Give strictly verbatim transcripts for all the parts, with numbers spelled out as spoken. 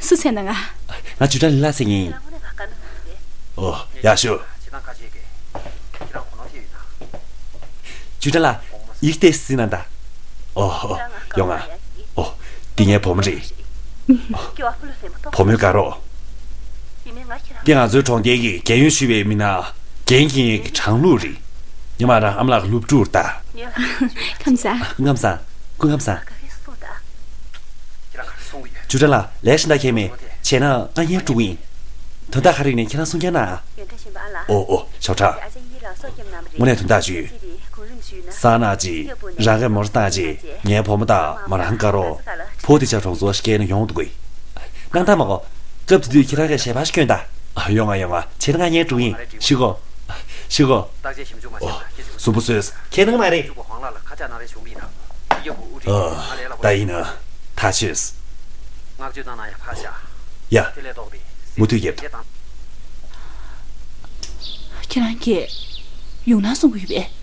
སུ་ཟེར་ན་ང་། ང་ཇུ་ཀྲང་ལི་ལགས་ཟེར་ཡིན། ཨོ། ཡག་ཤོས། ཇུ་ཀྲང་ལགས། ཡིག་དེ་གཟིགས་ན་ད། ཨོ། ཨོ། ཡོང་ང་། ཨོ། འདི་ངའི་བུ་མོ་རེད། བུ་མོའི་དགའ་རོགས། འདི་ང་ཚོའི་གྲོང་ཁྱེར་གྱི་རྒན་ཡོལ་ཞུས་པའི་མི་སྣ། རྒན་རྒན་གྱི་གྲངས་ལུགས་རེད། ཉི་མ་རང་ཨ་མ་ལགས་ཀྱི་སློབ་ཕྲུག་རེད་ད། ཁམས་བཟང་། སྐུ་ཁམས་བཟང་། སྐུ་ཁམས་བཟང་། ཇུ་ཀྲང་ལགས། ལས་ཤིན་ཏུ་ཁྱད་མེད། བྱས་ན་ང་བརྙན་དཀྲུག་གི་ཡིན། དོན་དག་ག་རེ་ཡིན་ནའི་ཁྱེད་རང་གསུང་རོགས་གནང་། ཨོ། ཨོ། ཞའོ་ཁྲང་། དངོས་གནས་དོན་དག་ཅིག་ཡོད། སང་ཉིན་ཅིག་རང་གིས་མོ་ཊ་བཏང་རྗེས་ངའི་བུ་མོ་དང་མོ་རང་དགའ་རོགས། བོད་དེ་ཆ་གྲོང་ཚོར་སྐྱེལ་ནས་ཡོང་འདུག་གི། གནང་དང་མ་གོ། སྐབས་དེ་དུས་ཁྱེད་རང་གིས་ཞལ་པར་ཞིག་སྐྱོན་དང་། ཨ། ཡོང་ང་། ཡོང་ང་། བྱས་ན་ང་བརྙན་དཀྲུག་ཡིན། ཤི་གོ། ཤི་གོ། ཨོ། གསོན་པོ་བཟོས། ཁྱེད་ནང་མ་རེད། ཨ། ད་ཡིན་ན་ཐག་ཆོད། ཡ། མུ་མཐུད་རྒྱབ། ཁྱེད་རང་གིས་ཡུང་ནན་གསུང་གི་ཡོད་པས།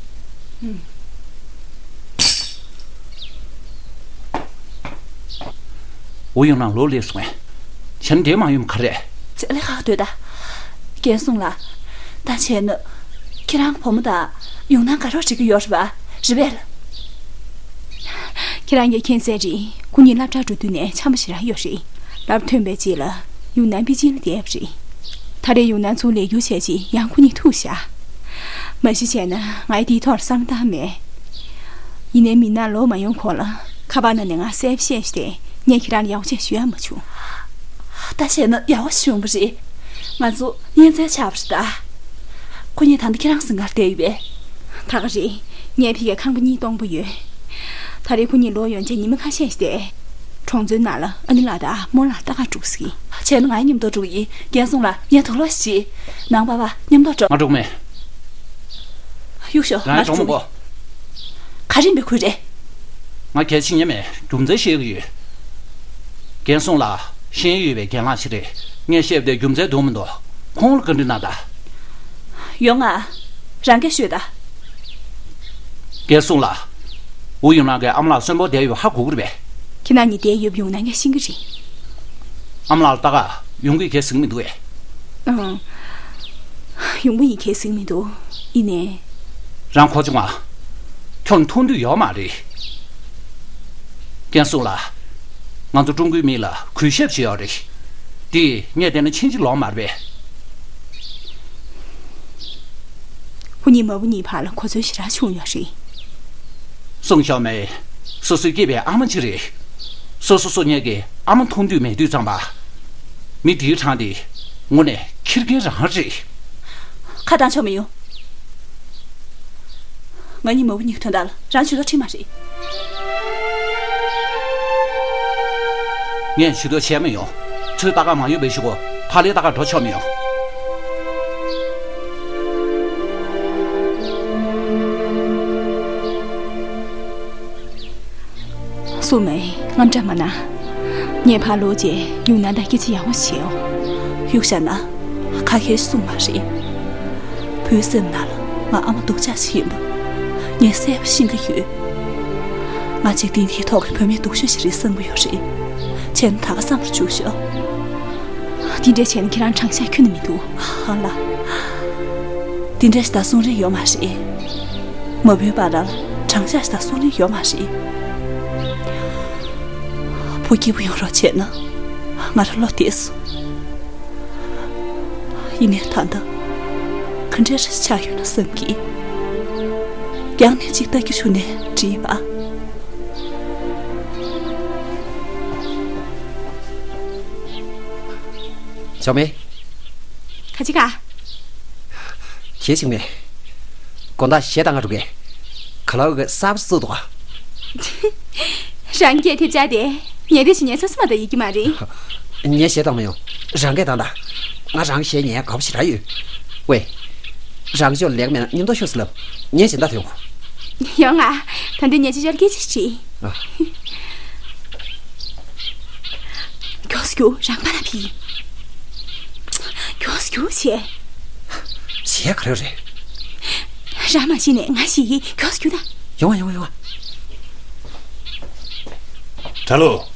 ཨུ་ཡོང་ནང་ལོག་སླེབས་སོང་ངས། བྱས་ན་འདིར་མ་ཡོང་ག་རེ། ཅིག་ལས་ཁག་སྡོད་ད། རྒན་སུང་ལགས། ད་བྱས་ན། ཁྱེད་རང་གི་བུ་མོ་དང་ཡུང་ནན་དགའ་རོགས་བྱེད་ཀྱི་ཡོད་རེད་པ། རེད་པས། ཁྱེད་རང་གིས་མཁྱེན་གསལ་རེད། ཁོ་གཉིས་སློབ་གྲྭར་འགྲོ་དུས་ནས་འཆམ་པོ་ཞེ་དྲག་ཡོད་རེད། སློབ་ཐོན་པའི་རྗེས་ལ་ཡུང་ནན་པེ་ཅིན་ལ་བསྡད་པ་རེད། ད་རེས་ཡུང་ནན་ཚུར་ལེགས་བསྒྱུར་བྱས་རྗེས་ཡང་ཁོ་གཉིས་ཐུག་བཞག་མ་གཞི་བྱས་ན་ང་ཡི་དེའི་ཐོག་ལ་བསམ་བློ་བཏང་མེད། ཡིན་ནའི་མི་ནང་ལོག་མ་ཡོང་གོང་ལ་ཁ་པར་ནང་ནས་ང་གསལ་པོ་བཤད་བྱས་ཏེ། ངས་ཁྱེད་རང་ལ་ཡག་པོ་བྱས་ཞུ་ཡ་མ་བྱུང་། ད་བྱས་ན་ཡག་པོ་བྱུང་བ་རེད། ང་ཚོ་གཉེན་ཚན་ཆགས་པ་རེད་ད། ཁོ་གཉིས་ད་ལྟ་ཁྱེད་རང་སེམས་ཁར་བསྡད་ཡོད་པས། ད་ག་རེད། ངའི་ཕ་གིར་ཁང་པ་གཉིས་སྟོང་པ་ཡོད། ད་རེས་ཁོ་གཉིས་ལོག་ཡོང་རྗེས་ཉི་མ་ཁ་ཤས་ཤིག་བསྡད། གྲོང་ཚོའི་ནང་ལ་ཨ་ནེ་ལགས་དང་རྨོ་ལགས་ལྟ་ག་འགྲོ་གི་ཟེར་གྱིས། བྱས་ན་ང་མཉམ་དུ་འགྲོ་གི་ཡིན། རྒན་སུང་ལགས། ངའི་དུག་ལོག་ཞིག་བྱེད། ནང་པ་པ་མཉམ་དུ་འགྲོ། ང་འགྲོ་གི་མེད། གཡུག་ཞོག་ང་རང་འགྲོ་གི་མེད། ག་རེ་ཡིན་པའི་ཁུལ་རེད། ང་གལ་ཆེ་ཉན་མེད། རྒྱུ་མཚན་བཤད་གི་ཡོད། རྒན་སུང་ལགས་ཤེས་ཡོན་ཡོད་པའི་རྒན་ལགས་ཤིག་རེད། ངས་བཤད་པ་དེ་རྒྱུ་མཚན་འདུག་མི་འདུག་ཁོང་ལ་བཀའ་འདྲི་གནང་དང་། ཡོང་ང་། རང་གིས་ཤོད་དང་། རྒན་སུང་ལགས། ཨུ་ཡོང་ནང་གི་ཨ་མ་ལགས་གསོན་པོ་བསྡད་ཡོད་ཧ་གོ་གི་རེད་པས། ཁྱེད་རང་གཉིས་བསྡད་ཡོད་པ་ཡོང་ནང་ངས་ཤེས་ཀྱི་རེད། ཨ་མ་ལགས་ལ་ལྟ་ག་ཡོང་གི་གལ་སྲིད་མི་འདུག་ཨེ། ཨང་། ཡོང་གི་ཡིན། གལ་སྲིད་མི་འདུག་ཡིན་ནའི། རང་གོ་ཆུང་ང་། ཁྱོད་མཐོང་འདོད་ཡོད་མ་རེད། རྒན་སུང་ལགས། ང་ཚོ་ཀྲུང་གོའི་མི་ལ་གུས་ཞབས་བྱེད་ཡོད་རེད། དེ་ངས་བལྟས་ན་ཕྱིན་ཅི་ལོག་མ་རེད་པས། ཁོ་གཉིས་མ་བུ་གཉིས་བར་ལ་གོ་འཛོལ་ཞེ་དྲག་བྱུང་ཡོད་རེད། སུང་ཞའོ་མེ། སོ་སོའི་སྐྱེས་པའི་ཨ་མ་གཅིག་རེད། སོ་སོ་སོ་ཉལ་གྱི་ཨ་མ་མཐོང་འདོད་མེད་དུས་ཙམ་པ། མི་དེའི་གྲངས་དེ་དངོས་གནས་ཁེར་རྐྱང་རང་རེད། ཁ་བཏང་ཆོག་མི་ཡོང་། ང་གཉིས་མ་བུ་གཉིས་ཀྱི་དོན་དག་ལ་རང་ཇུས་གཏོགས་བྱེད་མ་རེད། ངས་ཇུས་གཏོགས་བྱས་མི་ཡོང་། ཚུར་ལྟ་ག་མ་ཡོང་བའི་གཞུག་གུ་ཕར་ལ་ལྟ་ག་འགྲོ་ཆོག་མི་ཡོང་། སུ་མེ། དངངས་སྐྲག་མ་གནང་། ངས་ཕར་ལོག་རྗེས་ཡུང་ནན་དང་སྐད་ཆ་ཡག་པོ་བྱེད་འོ། གཡུག་བཞག་ན་ཁ་ཁྱེར་གསུང་མ་རེད། བུའི་སེམས་ནང་ལ་ང་ཨ་མ་སྡུག་ཅག་ཞིག་ཡིན་པ་ངས་གསལ་པོ་ཤེས་ཀྱི་ཡོད། ང་འཇིག་རྟེན་འདིའི་ཐོག་གི་བུད་མེད་སྡུག་ཤོས་ཤིག་རེད་བསམ་གྱི་ཡོད་རེད། བྱས་ན་ད་ག་བསམ་པར་འཇུག་ཤོག་དེ་འདྲ་བྱས་ན་ཁྱེད་རང་དྲང་གཞག་ཁྱོན་ནས་མི་འདུག་ཧ་ལ། དེ་འདྲ་ཞིག་ད་གསུང་རིན་ཡོད་མ་རེད། མ་བུའི་བར་ལ་དྲང་གཞག་ཞིག་ད་གསུང་རིན་ཡོད་མ་རེད། བུ་སྐྱིད་པོ་ཡོང་རོགས་བྱས་ན་ང་རང་བློ་བདེ་སོང་། ཡིན་ནའི་ད་ལྟ་ག་འདྲ་ཞིག་ཆགས་ཡོད་ན་བསམ་གྱིས། རྒྱང་ནས་ཅིག་ལྟ་རྒྱུ་བྱུང་ནས་དྲིས་པ། ཞའོ་མེ། ག་ཅི་ག་གལ་ཆེ་མེད། དགོང་དག་གཞས་བཏང་ག་འགྲོ་གས། ཁ་ལའོ་གེ་གསར་པ་བཙུགས་འདུག་ག་རང་སྐད་ཐེབས་ཆག་དེ་ཉལ་བསྡད་ཤིག་ཉལ་ས་སུ་མ་གཏོགས་ཡོད་ཀྱི་མ་རེད། ངས་གཞས་བཏང་མི་ཡོང་། རང་སྐད་བཏང་དང་། ང་རང་གི་གཞས་ཉན་ཡ་དགའ་པོ་ཞེ་དྲག་ཡོད། ཝེ། རང་ཅོ་ལེགས་མེད་ན་མཉམ་དུ་ཤོག་ཟེར་ལབ། ངས་སྦྱིན་བདག་དེ་ཡོང་། ཡོང་ང་། ད་འདི་ཉལ་ཆི་ཆར་སྐད་ཅིག་བྲིས། ཨ། མགྱོགས་སུ་རྒྱུགས། རང་པ་ལ་ཕི། མགྱོགས་སུ་རྒྱུགས་བྱས། གཞས་ག་རེ་རེད། རང་མ་ཤེས་ནས་ང་ཤེས་ཡིན། མགྱོགས་སུ་རྒྱུགས་དང་། ཡོང་བ་ཡོང་བ་ཡོང་བ། གྲྭ་ལོ།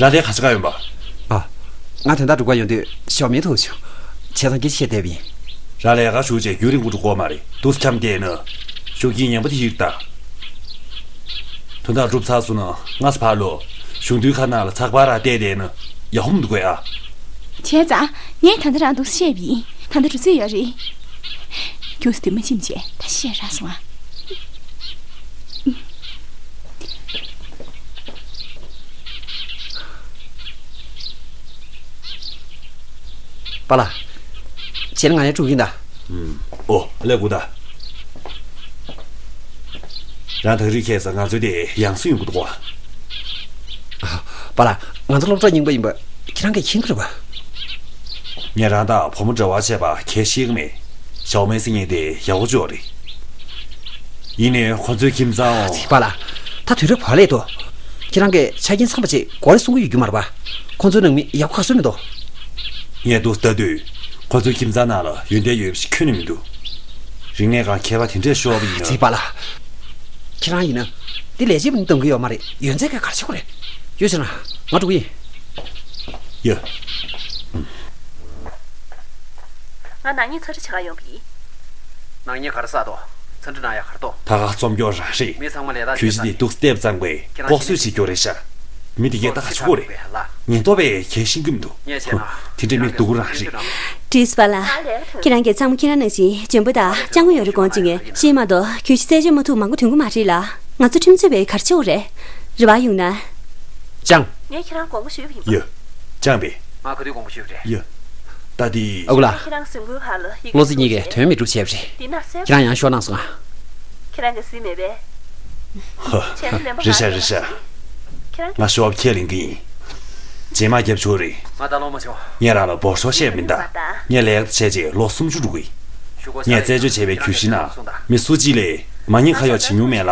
ད་ལྟའི་ག་ཆེ་ག་ཡོད་པ། ཨ། ང་དོན་དག་སྒྲུབ་ག་ཡོང་དུས་ཞོགས་མེད་ཐུག་བྱུང་། བྱས་ཙང་སྐད་ཆ་བཤད་བསྡད་པ་ཡིན། རང་ལས་ཀ་ཞུགས་བྱས་རྒྱུན་རིང་པོ་འགྲོ་གི་མ་རེད། འདུག་སེ་འཁྱམས་བསྡད་ན། ཤུགས་རྐྱེན་ངན་པ་དེ་ཡོད་ད། དོན་དག་སྒྲུབ་ཚར་སོང་ན་སྔ་ས་ཕར་ལོག་གཞུང་དོན་ཁང་ནང་ལ་ཚགས་པར་ར་བལྟས་བསྡད་ན་ཡག་པོ་མི་འདུག་གས་ཨ། བྱས་ཙང་ངས་ད་ལྟ་རང་འདུག་སེ་བཤད་པ་ཡིན། ད་ལྟ་འགྲོ་རྩིས་ཡོད་རེད། རྒྱུགས་སུ་དུས་མ་ཕྱིན་བྱས་ད་ཤི་ཡ་རག་སོང་ཨ། པཱ་ལགས། བྱས་ན་ང་ཡར་འགྲོ་གི་ཡིན་ད། ཨུམ། ཨོ། ལས་དགོས་ད། རང་ད་རེས་ཁ་སང་ང་ཚོའི་དེ་ཡང་སེ་ཡོང་གི་འདུག་གོ། ཨ། པཱ་ལགས། ང་ཚོ་སློབ་གྲྭ་རྙིང་པ་ཡིན་པ་ཁྱེད་རང་གིས་མཁྱེན་གྱི་རེད་པ། ངས་རང་དང་བུ་མོ་འབྲེལ་བ་བྱས་པ་གལ་ཤེས་ཀྱི་མེད། ཞའོ་མེ་ཟེར་མཁན་དེ་ཡག་པོ་ཅིག་རེད། ཡིན་ནའི་ཁོ་ཚོའི་ཁྱིམ་ཚང་། ཙི་པཱ་ལགས། ད་དུས་རབས་བར་སླེབས་འདུག་ཁྱེད་རང་གིས་ཆ་རྐྱེན་ཚང་པ་ཅིག་དགོས་རེད་གསུང་གི་ཡོད་རྒྱུ་མ་རེད་པ། ཁོ་ཚོའི་ནང་མི་ཡག་པོ་ག་ཚོད་མི་འདུག་ངས་འདུག་ལྟ་དུས་ཁོ་ཚོའི་ཁྱིམ་ཚང་ནང་ལ་ཡོན་ཏན་ཡོད་པ་ཞིག་ཁྱོན་ནས་མི་འདུག་རིག་གནས་སྒང་མཁས་པ་དེ་འདྲས་ཤོར་བ་ཡིན་ན། ཙི་པཱ་ལགས། ཁྱེད་རང་ཡིན་ན། འདི་ལས་བྱེད་པ་ནི་གཏོང་གི་ཡོད་མ་རེད། ཡོན་ཚད་ག་ག་རེ་བྱེད་དགོས་རེད། ཡོད་ཟེར་ན། ང་འགྲོ་གི་ཡིན། ཡ། ང་ནག་ཉེས་ཚ་འདྲི་བྱེད་ག་ཡོང་གི་ཡིན། ནག་ཉེས་ག་རེ་བསགས་འདུག་ཚ་འདྲི་གནང་ཡ་ག་རེ་འདུག་ད་ག་རྩོམ་སྐྱོར་རང་རེད། མི་ཚང་མ་ལས་ད་གྱོད་གཞི་དེ་འདུག་སེ་བལྟས་པ་ཙམ་གྱིས་ལྐོག་གསོད་བྱེད་རྒྱུ་རེད་ཤག་མི་དེ་གས་ད་ག་ཆོག་གོ་རེད། ཉེན་རྟོག་པས་གས་ཤེས་ཀྱི་མི་འདུག་དེ་འདྲའི་མི་སྡུག་རང་རེད། བྲིས་པ་ལ། ཁྱེད་རང་གིས་ཚང་མ་ཁྱེད་རང་ནང་བཞིན་འཇོན་པོ་དང་སྤྱང་པོ་ཡོད་རེད་དགོངས་བྱས་ནས་ཤེས་མ་གཏོགས་གྱོད་གཞི་རྩད་གཅོད་མ་ཐུབ་མང་པོ་ཐོན་གྱི་མ་རེད་ལ། ང་ཚོ་ཁྲིམས་རྩོད་པས་ག་རེ་བྱེད་དགོས་རེད། རེ་བ་ཡོང་ན། ཅང་། ངས་ཁྱེད་རང་དགོངས་པ་ཞུས་པ་ཡིན་པ། ཡ། ཅང་པས། ང་ག་དུས་དགོངས་པ་ཞུས་པ་རེད། ཡ། ད་དེ། ཨ་ཁུ་ལགས། ཁྱེད་རང་གཟིམ་དགུན་ཁ་ལ་ཡི་གེ་བློ་རྩེ་གཉིས་ཀས་དོན་མི་འགྲུབ་བྱས་པ་རེད། འདི་ནར་གསལ། ཁྱེད་རང་ཡང་ཤོག་གནང་སོང་ང་། ཁྱེད་རང་གིས་གཟིགས་མེད་པས། ཧ། བྱས་ན་ལན་པོ། རེད་ཤག་རེད་ཤག་ཁྱེད་རང་ང་ཤོག་ཁས་ལེན་གི་ཡིན། རྗེས་མ་རྒྱབ་ཆོག་རེད། ང་ད་ལོ་མ་བྱུང་། ངས་རང་ལ་འབོར་ཤོག་བཤད་མིན་ད། ངས་ལས་ཀ་བྱས་རྗེས་ལོ་སུམ་ཅུ་འགྲོ་གི་ཡིན། ངས་རྩད་གཅོད་བྱས་པའི་གྱོད་གཞི་ནང་མི་སུ་གཅིག་ལས་མ་ཉེས་ཁ་གཡོག་བྱེད་མྱོང་མེད་ལ།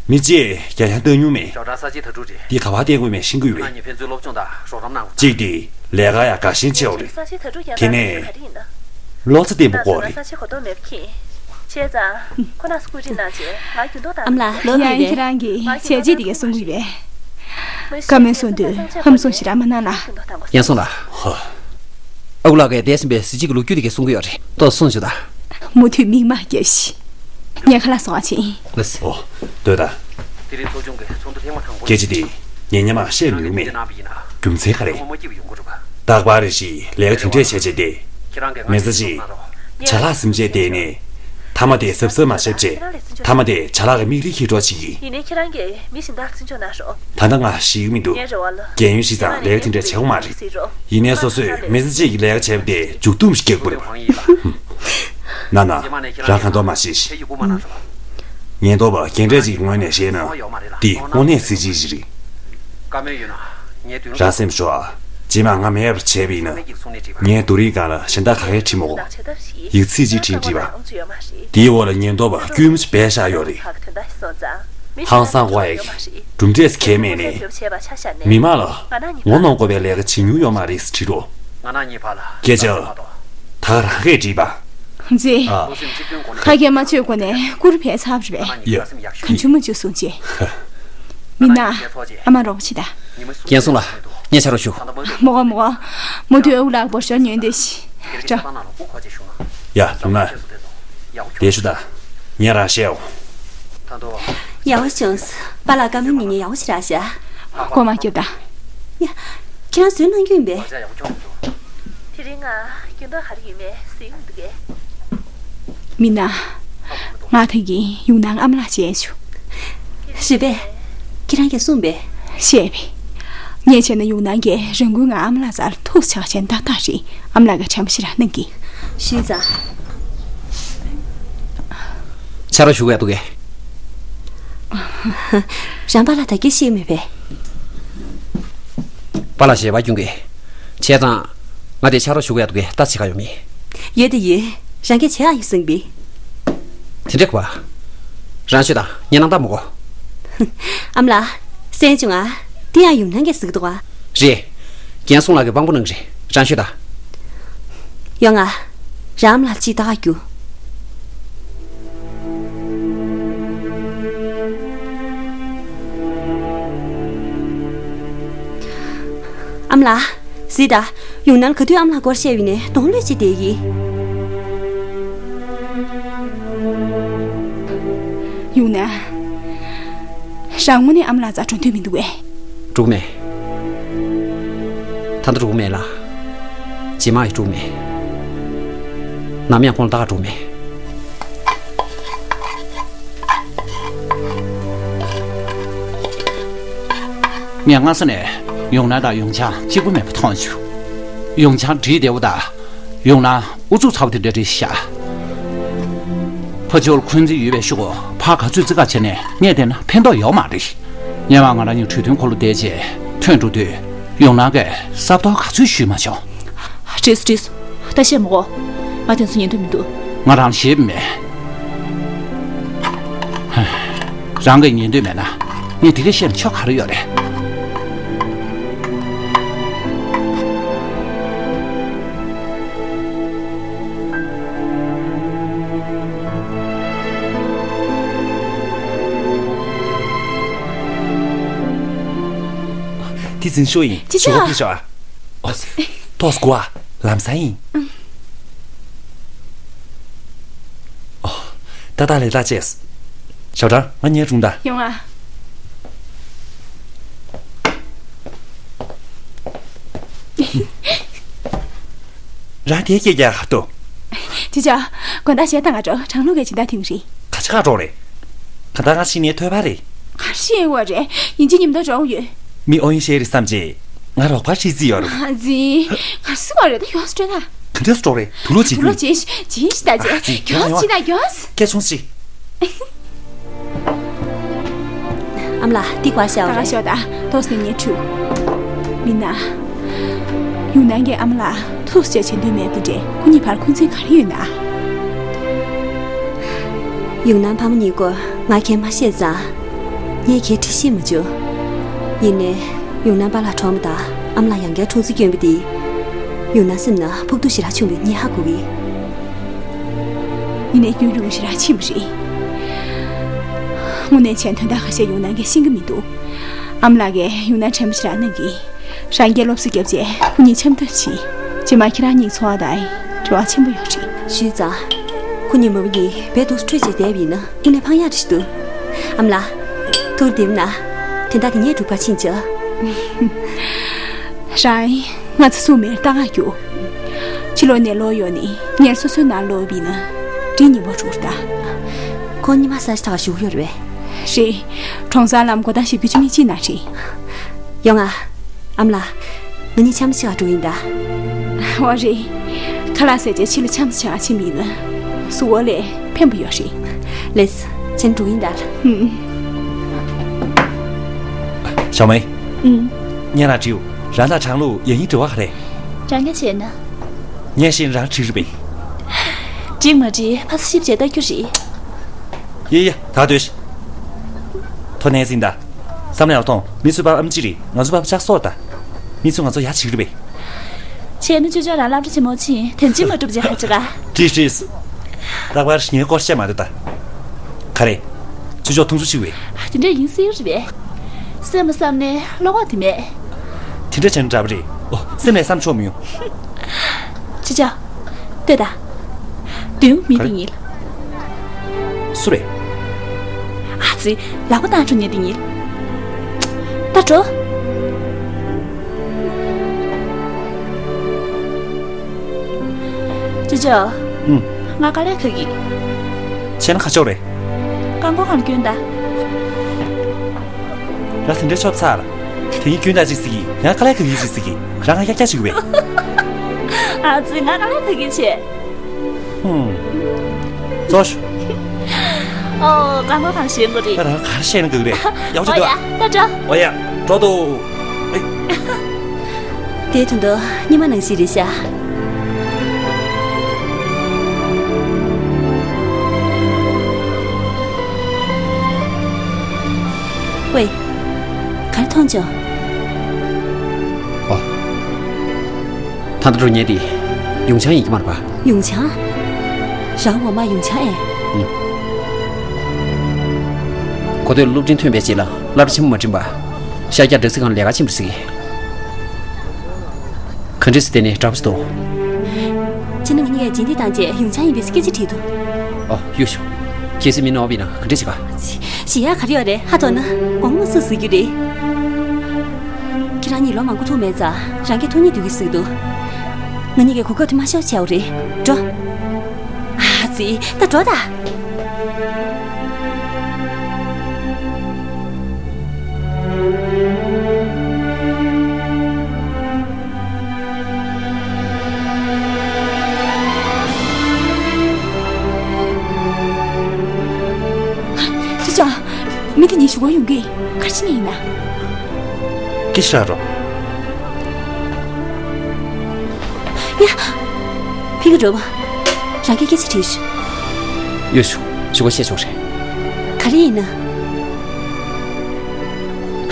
མི་གཅིག་རྒྱ་ཡང་བཏང་མྱོང་མེད། ཞོགས་ཀྲང་ས་ཆའི་དྭ་ཕྲུག་རེད། འདི་ག་པར་བལྟས་དགོས་མེད་ཤེས་ཀྱི་ཡོད་པས། ང་གཉིས་ཕན་ཚུན་སློབ་སྦྱོང་དང་རོགས་རམ་གནང་དགོས། གཅིག་དེ་ལས་ཀ་ཡང་དགའ་ཞེན་ཆེ་བ་རེད། ས་ཆའི་དྭ་ཕྲུག་ཀྱང་དེ་ནས་ག་རེ་ཡིན་ན། ལོ་ཙཱ་བསྟན་པ་ཁོ་རེད། ས་ཆའི་གོ་རྟོགས་མེད་པ་མཁྱེན། བྱས་ཙང་ཁོ་ན་སྐུ་དྲིན་གནང་བྱས་ང་རྒྱུན་ཐོག་དང་། ཨ་མ་ལགས། ལོ་ཡང་ཁྱེད་རང་གིས་བྱས་རྗེས་དེ་ག་གསུང་གི་ཡོད་པས། བཀའ་མོལ་གསུང་དུས་ཧམ་སོང་ཞེ་དྲག་མ་གནང་ལ། ཡང་སོང་ལ། ཧ། ཨ་ཁུ་ལགས་ཀྱིས་འདས་ཟིན་པའི་གཟི་བརྗིད་ཀྱི་ལོ་རྒྱུས་དེ་ག་གསུང་གི་ཡོད་རེད། ཏོག་ཙམ་གསུང་བྱོས་ད། མུ་མཐུད་མིག་མ་རྒྱབ་ཤིག་ངས་ཁ་ལག་བཟོ་བ་ཕྱིན། ལགས་སོ། ཨོ། སྡོད་ད། དེ་རིང་ཚོགས་ཆུང་གི་ཚོགས་འདུ་ཐེངས་མ་དང་པོ། སྐད་ཆ་དེ་ངས་སྔོན་མ་བཤད་མྱོང་མེད། རྒྱུ་མཚན་ག་རེ། རྒྱུ་མཚན་ག་རེ། རྟག་པར་རེ་ཞིག་ལས་ཀ་དེ་འདྲས་བྱས་བྱས་ཏེ། མི་ཚེ་གཅིག་ཅ་ལག་ཟིན་བྱས་བསྡད་ནས། མཐའ་མ་དེ་གཟབ་གཟབ་མ་བྱས་བྱས། མཐའ་མ་དེ་ཅ་ལག་གི་མིག་རིལ་འཁྱེར་འགྲོ་བྱེད་ཀྱི། ཡིན་ནའི་ཁྱེད་རང་གིས་མི་གཞན་དག་བརྩི་འཇོག་གནང་རོགས། ད་ལྟ་ང་ཤེས་ཀྱི་མི་འདུག་ངའི་རེ་བ་ལ། རྒན་ཡོལ་ཞིག་ཙང་ལས་ཀ་དེ་འདྲས་བྱེད་དགོས་མ་རེད། ཡིན་ནའི་སོ་སོས་མི་ཚེ་གཅིག་གི་ལས་ཀ་བྱས་པ་དེ་མཇུག་སྡོམ་ཞིག་རྒྱག་དགོས་རེད་པ། ཧུམ། ན་ན། རང་གང་མདོག་མ་བྱེད་ཤིག་ཉེན་རྟོག་པ་རྒན་གྲས་ཅིག་གི་ངོས་ནས་བཤད་ན། འདི་དངོས་གནས་གཟི་བརྗིད་ཅིག་རེད། རང་སེམས་ཤོག་ཨ། རྗེས་མ་ང་མེད་པར་བྱས་པ་ཡིན་ན། ངའི་དོ་རིང་སྒང་ལ་གཞན་དག་ག་གེ་བྲིས་མི་དགོས། ཡིག་ཚིག་ཅིག་བྲིས་བྲིས་པ། དེའི་འོག་ལ་ཉེན་རྟོག་པ་དཀྱུས་མ་ཅིག་སྦས་བཞག་ཡོད་རེད། ཧང་སང་དགོས་ཡ་གི་གྲུབ་འབྲས་གང་ཡང་མེད་ནའི། མི་མང་ལ་ངོ་གནོང་དགོས་པའི་ལས་ཀ་བྱེད་མྱོང་ཡོད་མ་རེད་ཟེར་བྲིས་རོགས། སྐད་ཆ། ད་ག་རང་གིས་བྲིས་པ། མཛེས། ཨ། ཁ་སྐད་མ་ཆོད་གོང་ནས་བཀུར་འབད་ཚར་བ་རེད་པས། ཡ། གང་བྱུང་མང་བྱུང་གསུང་བྱེད། མིན་ན། ཨ་མ་རོགས་པ་བྱེད་ད། རྒན་སོང་ལ། ངས་ཕྱག་རོགས་ཞུ། མོ་གོ་མོ་གོ། མུ་མཐུད་ཨ་ཁུ་ལགས་འབོར་ཤོག་ཉོས་འདོད་ཤི། འགྲོ། ཡ། ལུང་ན། བསྡད་ཤོག་ད། ངས་རང་བཤད་འོ། ཡག་པོ་བྱུང་སོང་། པཱ་ལགས་བཀའ་མོལ་ཉན་ཉན་ཡག་པོ་ཞིག་རག་ཤག་སྒོ་མ་བརྒྱབ་ད། ཡ། ཁྱེད་རང་བཟོས་གནང་རྒྱུ་ཡིན་པས། དེ་རིང་ང་རྒྱུན་ཐོག་ག་རེ་ཡོད་མེད་གཟིགས་མི་འདུག་གས། མིན་ན། ང་ད་གིན་ཡུང་ནང་ཨ་མ་ལགས་མཇལ་བྱུང་། རེད་པས། ཁྱེད་རང་གིས་གསུངས་པས། བཤད་པས། ངས་བྱས་ན་ཡུང་ནང་གིས་རང་འགུལ་ངང་ཨ་མ་ལགས་རྩར་ཐུག་ཆགས་བྱས་ཏག་ཏག་རེད། ཨ་མ་ལགས་ཀྱིས་དྲན་པ་ཞིག་རག་གནང་གི། ཞུས་ཙང་། ཕྱག་རོགས་ཞུ་དགོས་འདུག་གས། རང་པཱ་ལགས་ད་གིན་ཤེས་མེད་པས། པཱ་ལགས་ཞལ་པར་སྐྱོན་གྱི། བྱས་ཙང་། ང་དེ་ཕྱག་རོགས་ཞུ་དགོས་འདུག་གས། ད་བྱེད་ག་ཡོང་མི། ཡོད་དེ་ཡོད། རང་གིས་བྱེད་ཨ་ཡིན་གསུངས་པས། དེ་འདྲ་གོ། རང་ཤོད་དང་ངས་གནང་སྟངས་མི་གོ། ཨ་མ་ལགས། གསན་བྱུང་ཨ། དེ་ཡང་ཡུང་ནང་གིས་གཟིགས་འདུག་ཨ། རེད། རྒན་སོང་ལགས་ཀྱིས་དཔང་པོ་གནང་གི་རེད། རང་ཤོད་དང་། ཡོང་ང་། རང་ཨ་མ་ལགས་ཅིག་ལྟ་ག་རྒྱུགས། ཨ་མ་ལགས། གཟིགས་དང་། ཡུང་ནན་ག་དུས་ཨ་མ་ལགས་སྐོར་བཤད་པ་ཡིན་ནའི་གདོང་ལོག་བྱས་བསྡད་ཀྱི། ཡུང་ནན། རང་དངོས་གནས་ཨ་མ་ལགས་རྩར་འགྲོ་འདོད་མི་འདུག་གས། འགྲོ་གི་མེད། ད་ལྟ་འགྲོ་གི་མེད་ལགས། རྗེས་མ་ཡང་འགྲོ་གི་མེད། ནམ་ཡང་ཁོང་ལ་ལྟ་ག་འགྲོ་གི་མེད། ངས་སྔ་ས་ནས་ཡུང་ནན་དང་ཡུང་ཆང་གཅིག་པུ་མེད་པ་མཐོང་བྱུང་། ཡུང་ཆང་འདྲིས་བདེ་བོ་དང་། ཡུང་ནན་ཨུ་ཚུགས་ཚ་བོ་དེ་འདྲ་རེད་ཤག། ཕ་ཇོ་ལ་འཁོན་འཛིན་ཡོད་པའི་ཤུགས་ཕར་ག་ཚོད་བརྩི་ག་བྱས་ནས་ངས་བལྟས་ན་ཕན་ཐོགས་ཡོད་མ་རེད། སྔོན་མ་ང་རང་གཉིས་གྲོས་མཐུན་འཁོར་ལོ་བསྡད་རྗེས་ཐོན་འགྲོ་དུས་ཡུང་ནན་གྱིས་སྲབ་ཐོག་ག་ཚོད་ཞུས་མ་བྱུང་། བྲིས་སོང་བྲིས་སོང་། ད་བཤད་མི་དགོས། ང་དེ་ཚོ་ཉན་འདོད་མི་འདུག། ང་རང་ལ་ཞེད་མེད། རང་གིས་ཉན་འདོད་མེད་ན་ངས་དེ་གས་བཤད་ན་ཆོ་ག་རེ་ཡོད་རེད། དེ་འཛིན་ཤོག་ཡིན། ཅི་ཞོག་ཅི་ཕི་ཤོག་ཨ། ཨོ། ཏོག་སྒུ་ཨ། ལམ་སང་ཡིན། ཨོ། ཏག་ཏག་ལས་ལྟ་ཅེས། ཞའོ་ཀྲང་ང་ཉལ་བྱུང་ད། ཡོང་ཨ། རང་དེ་སྐད་རྒྱག་ག་འདུག། ཅི་བྱ། དགོང་དག་གཞས་བཏང་ག་འགྲོ། གྲང་ལུགས་ཀྱི་སྦྱིན་བདག་ཐེངས་རེད། ག་ཆ་ག་འགྲོ་རེད། ག་ད་ང་ཤི་ནས་ཐོས་པ་རེད། ག་ཤི་བ་རེད། ཡིན་གཅིག་ཉིན་ཐོ་འགྲོ་ཡོད། མི་ཨོ་ཡིན་ཤེས་རེད་བསམ་རྗེས་ང་རོགས་པ་ཤི་རྩིས་ཡོད་རུ། ཨ་ཙི། ག་སུ་བ་རེད་ད་ཡོངས་སུ་སྤྲོད་ན། ག་འདྲས་སུ་འགྲོ་རེད། དུག་ལོག་བྱེད་དུག་རྒྱུ། ལོག་བྱེད་བྱེད་ཤི་ད་ཅེ། ཨ་ཙི། ཡོངས་སུ་ཡོངས་ད་ཡོངས། སྐད་ཆུང་ཞིག། ཨ་མ་ལགས་འདི་ག་ཤ་ད་ག་རེད། ཤོག་ད་ཏོག་ཙམ་ཉལ་ཁྲུ། མིན་ན། ཡུང་ནན་གྱི་ཨ་མ་ལགས་ཐུགས་རྗེ་ཆེ་འདོད་མེད་པ་འདྲ། ཁོ་གཉིས་བར་འཁོན་འཛིན་ག་རེ་ཡོད་ན། ཡུང་ནན་ཕ་མ་གཉིས་སྐོར་ང་གིས་མ་བཤད་ཙང་། ངས་གལ་ཏེ་ཤེས་མ་བྱུང་། ཡིན་ནའི། ཡུང་ནན་པཱ་ལགས་གྲོངས་པ་དང་ཨ་མ་ལགས་ཡང་བསྐྱར་འཁྲུངས་ཚུལ་བསྐྱོན་པ་དེས། ཡུང་ནན་སེམས་ནང་ཕོག་ཐུག་ཞེ་དྲག་བྱུང་བས་ངས་ཧ་གོ་གི། ཡིན་ནའི་རྒྱུན་རིང་ཞེ་དྲག་ཕྱིན་པ་རེད། དངོས་གནས་བྱས་ན་དོན་དག་ཁ་ཤས་ཡུང་ནན་གྱིས་ཤེས་ཀྱི་མི་འདུག། ཨ་མ་ལགས་ཀྱིས་ཡུང་ནན་དྲན་པ་ཞེ་དྲག་གནང་གི། རང་གིས་སློབ་གསོ་བརྒྱབ་རྗེས་ཁོ་གཉིས་འཆམ་ཐབས་བྱེད། རྗེས་མ་ཁྱེད་རང་གཉིས་འཚོ་བ་དང་འབྲེལ་བ་ཆེན་པོ་ཡོད་རེད། ཞུས་ཙང་། ཁོ་གཉིས་མ་བུ་གཉིས་བོད་དུ་འཕྲོད་བྱས་བསྡད་པ་ཡིན་ན་དངོས་གནས་ཕངས་ཡག་རེད་ཞུ་འདུག། ཨ་མ་ལགས། ཐུགས་བདེ་མ་ན། དེ་འདྲ་དེ་ངས་སྒྲུབ་པར་ཕྱིན་ཆོག། རང་ང་ཚོ་སུ་མེར་ལྟ་ག་རྒྱུ། ཕྱི་ལོགས་ནས་ལོག་ཡོང་ནས་ཉལ་སོ་སོའི་ནང་ལོག་པ་ཡིན་ན་འདྲེ་ཉེན་པོ་འགྲོ་གི་རེད་ད། ཁོང་གཉིས་མ་ས་ཆ་ཐག་བཞུགས་ཡོད་རེད་པས། རེད། གྲོང་གསར་ལམ་སྒོ་ཐག་བཞི་བཅུ་མེད་གཅིག་ན་རེད། ཡོང་ང་། ཨ་མ་ལགས། ང་གཉིས་འཆམ་ཞིག་འགྲོ་ཡིན་ད། འོ་རེད། ཁ་ལག་ཟས་རྗེས་ཕྱི་ལ་འཆམ་ཞིག་ཕྱིན་པ་ཡིན་ན། གཟུགས་པོ་ལ་ཕན་པ་ཡོད་རེད། ལེས། ཕྱིན་འགྲོ་ཡིན་ད། ཧུམ། ཞའོ་མེ། ཨུམ། ངས་རང་དྲིའུ། རང་དང་གྲང་ལུགས་ཡ་ཡིན་འབྲེལ་བ་ག་རེ། རང་གིས་བྱས་ན། ངས་ཤེས་རང་དྲིས་རེད་པས། འགྲིག་མ་འགྲིག་ཕ་ས་ཞིབ་བྱས་ལྟ་རྒྱུ་རེད། ཡེ་ཡེ་ད་སྡོད་ཤིག། ཐོ་ནས་ཟིན་ད། བསམ་ལས་ཡག་མཐོང་། མི་ཚོའི་པ་ཨམ་ཅི་རེད། ང་ཚོའི་པ་ལྕགས་སོགས་ད། མི་ཚོ་ང་ཚོ་ཡ་ཆིག་རེད་པས། བྱས་ན་ཅོ་ཅོ་རང་སློབ་གྲྭ་ཆེན་མོ་ཕྱིན་དོན་ཆེན་མ་གྲུབ་ཅེས་ཧ་ཅི་ག། ཀྲིས་ཀྲིས། རྟག་པར་ངའི་སྐོར་བཤད་མ་སྡོད་ད། ག་རེ། ཅོ་ཅོ་འཐུང་ཆུ་ཆིག་བས། དེ་འདྲ་ཡིན་སྲིད་རེད་པས། སེམས་ལ་བསམ་ནས་བློ་ཁོག་དེ་མེད། དེ་འདྲ་བྱས་ན་འདྲ་པོ་རེད། ཨོ་སེམས་ནས་བསམ་ཆོག་མི་ཡོང་། ཅི་བྱ། ལྟོས་དང་། དོན་མི་དེ་ཉིད། སུ་རེད། ཨ་ཙི། ལག་པ་བཏང་འགྲོ་ཉེ་དེ་ཉིད། ད་འགྲོ། ཅོ་ཅོ། ཨུམ། ང་དཀའ་ལས་ཁག་གི། བྱས་ན་ཁ་ཕྱོགས་རེད། རྐང་འཁོར་གང་སྐྱོན་ད། ར་དེ་འདྲའི་ཤོབ་ཚར། དེ་ཡིན་སྐྱོན་ད་ཅིག་ཟིག་གི་ཡང་དཀའ་ལས་ཁག་གི་ཅིག་ཟིག་གི་རང་ང་ཡག་ཡག་ཅིག་བས། ཨ་ཙི་ང་དཀའ་ལས་ཁག་གི་བྱས། ཧུམ། ཙོ་ཤུ། ཨོ། རྐང་པ་གང་ཞེན་དགོས་རེད། ད་རང་གར་ཤེས་ན་འགྲིག་རེད། ཡག་ཅིག་འདུག་ཨ། ད་འགྲོ། ཨོ་ཡ། འགྲོ་འདུག། ཨེ། དེའི་དོན་དུ་ཉི་མ་ནང་བཞིན་རེད་ཤག། ཝེ། གར་མཐོང་ཅོ། ཨོ། ད་ལྟ་འགྲོ་ཉེ་དེ་ཡུང་ཆང་ཡིན་གྱི་མ་རེད་པ། ཡུང་ཆང་། རང་ངོ་མ་ཡུང་ཆང་ཨེ། ཨུམ། གོ་ཐོས་སློབ་འབྲིང་ཐོན་པའི་རྗེས་ལ་སློབ་གྲྭ་ཆེན་པོ་མ་འགྲིམ་པ། ཤར་རྒྱག་སྦྲག་སྲིད་ཁང་ལས་ཀ་ཆེན་པོ་ཟིག། ག་འདྲས་སེ་བལྟས་ནས་འདྲ་པོ་ཞིག་འདུག་ཕྱི་ནང་གཉིས་ཀས་རྗེས་འདེད་བཏང་རྗེས་ཡུང་ཆང་ཡིན་པའི་སྐད་ཆ་དྲིས་འདུག་ཨོ་ཡོད་ཤོག་ཁྱེད་སེ་མི་ནོར་བ་ཡིན་ན་ག་འདྲས་བྱེད་ག་ཞེ་ཡག་ག་རེ་ཡོད་རེད། ཧ་ཐོར་ན་དགོང་མོ་སུ་གཟིགས་རྒྱུ་རེད། ཁྱེད་རང་གཉིས་ལོ་མང་པོ་ཐུག་མེད་ཙང་རང་གིས་ཐུག་སྙིང་འདོད་ཀྱི་གཟིགས་འདུག་ང་གཉིས་ཀས་གོ་སྐབས་དེ་མ་ཤོར་བྱའོ་རེད། འགྲོ། ཨ་ཙི། ད་འགྲོ་ད། ཅི་ཅང་། མི་དེ་གཉིས་གཞུག་གུ་ཡོང་གི། ག་རེ་བྱེད་ནི་ཡིན་ན། སྐད་ཆ་རོ། ཡ། ཕི་གི་འགྲོ་བ། རང་གི་སྐད་ཆ་དྲིས་ཤོག་ཡོད་ཤོག་གཞུག་གུ་བཤད་ཆོག་རེད། ག་རེ་ཡིན་ན།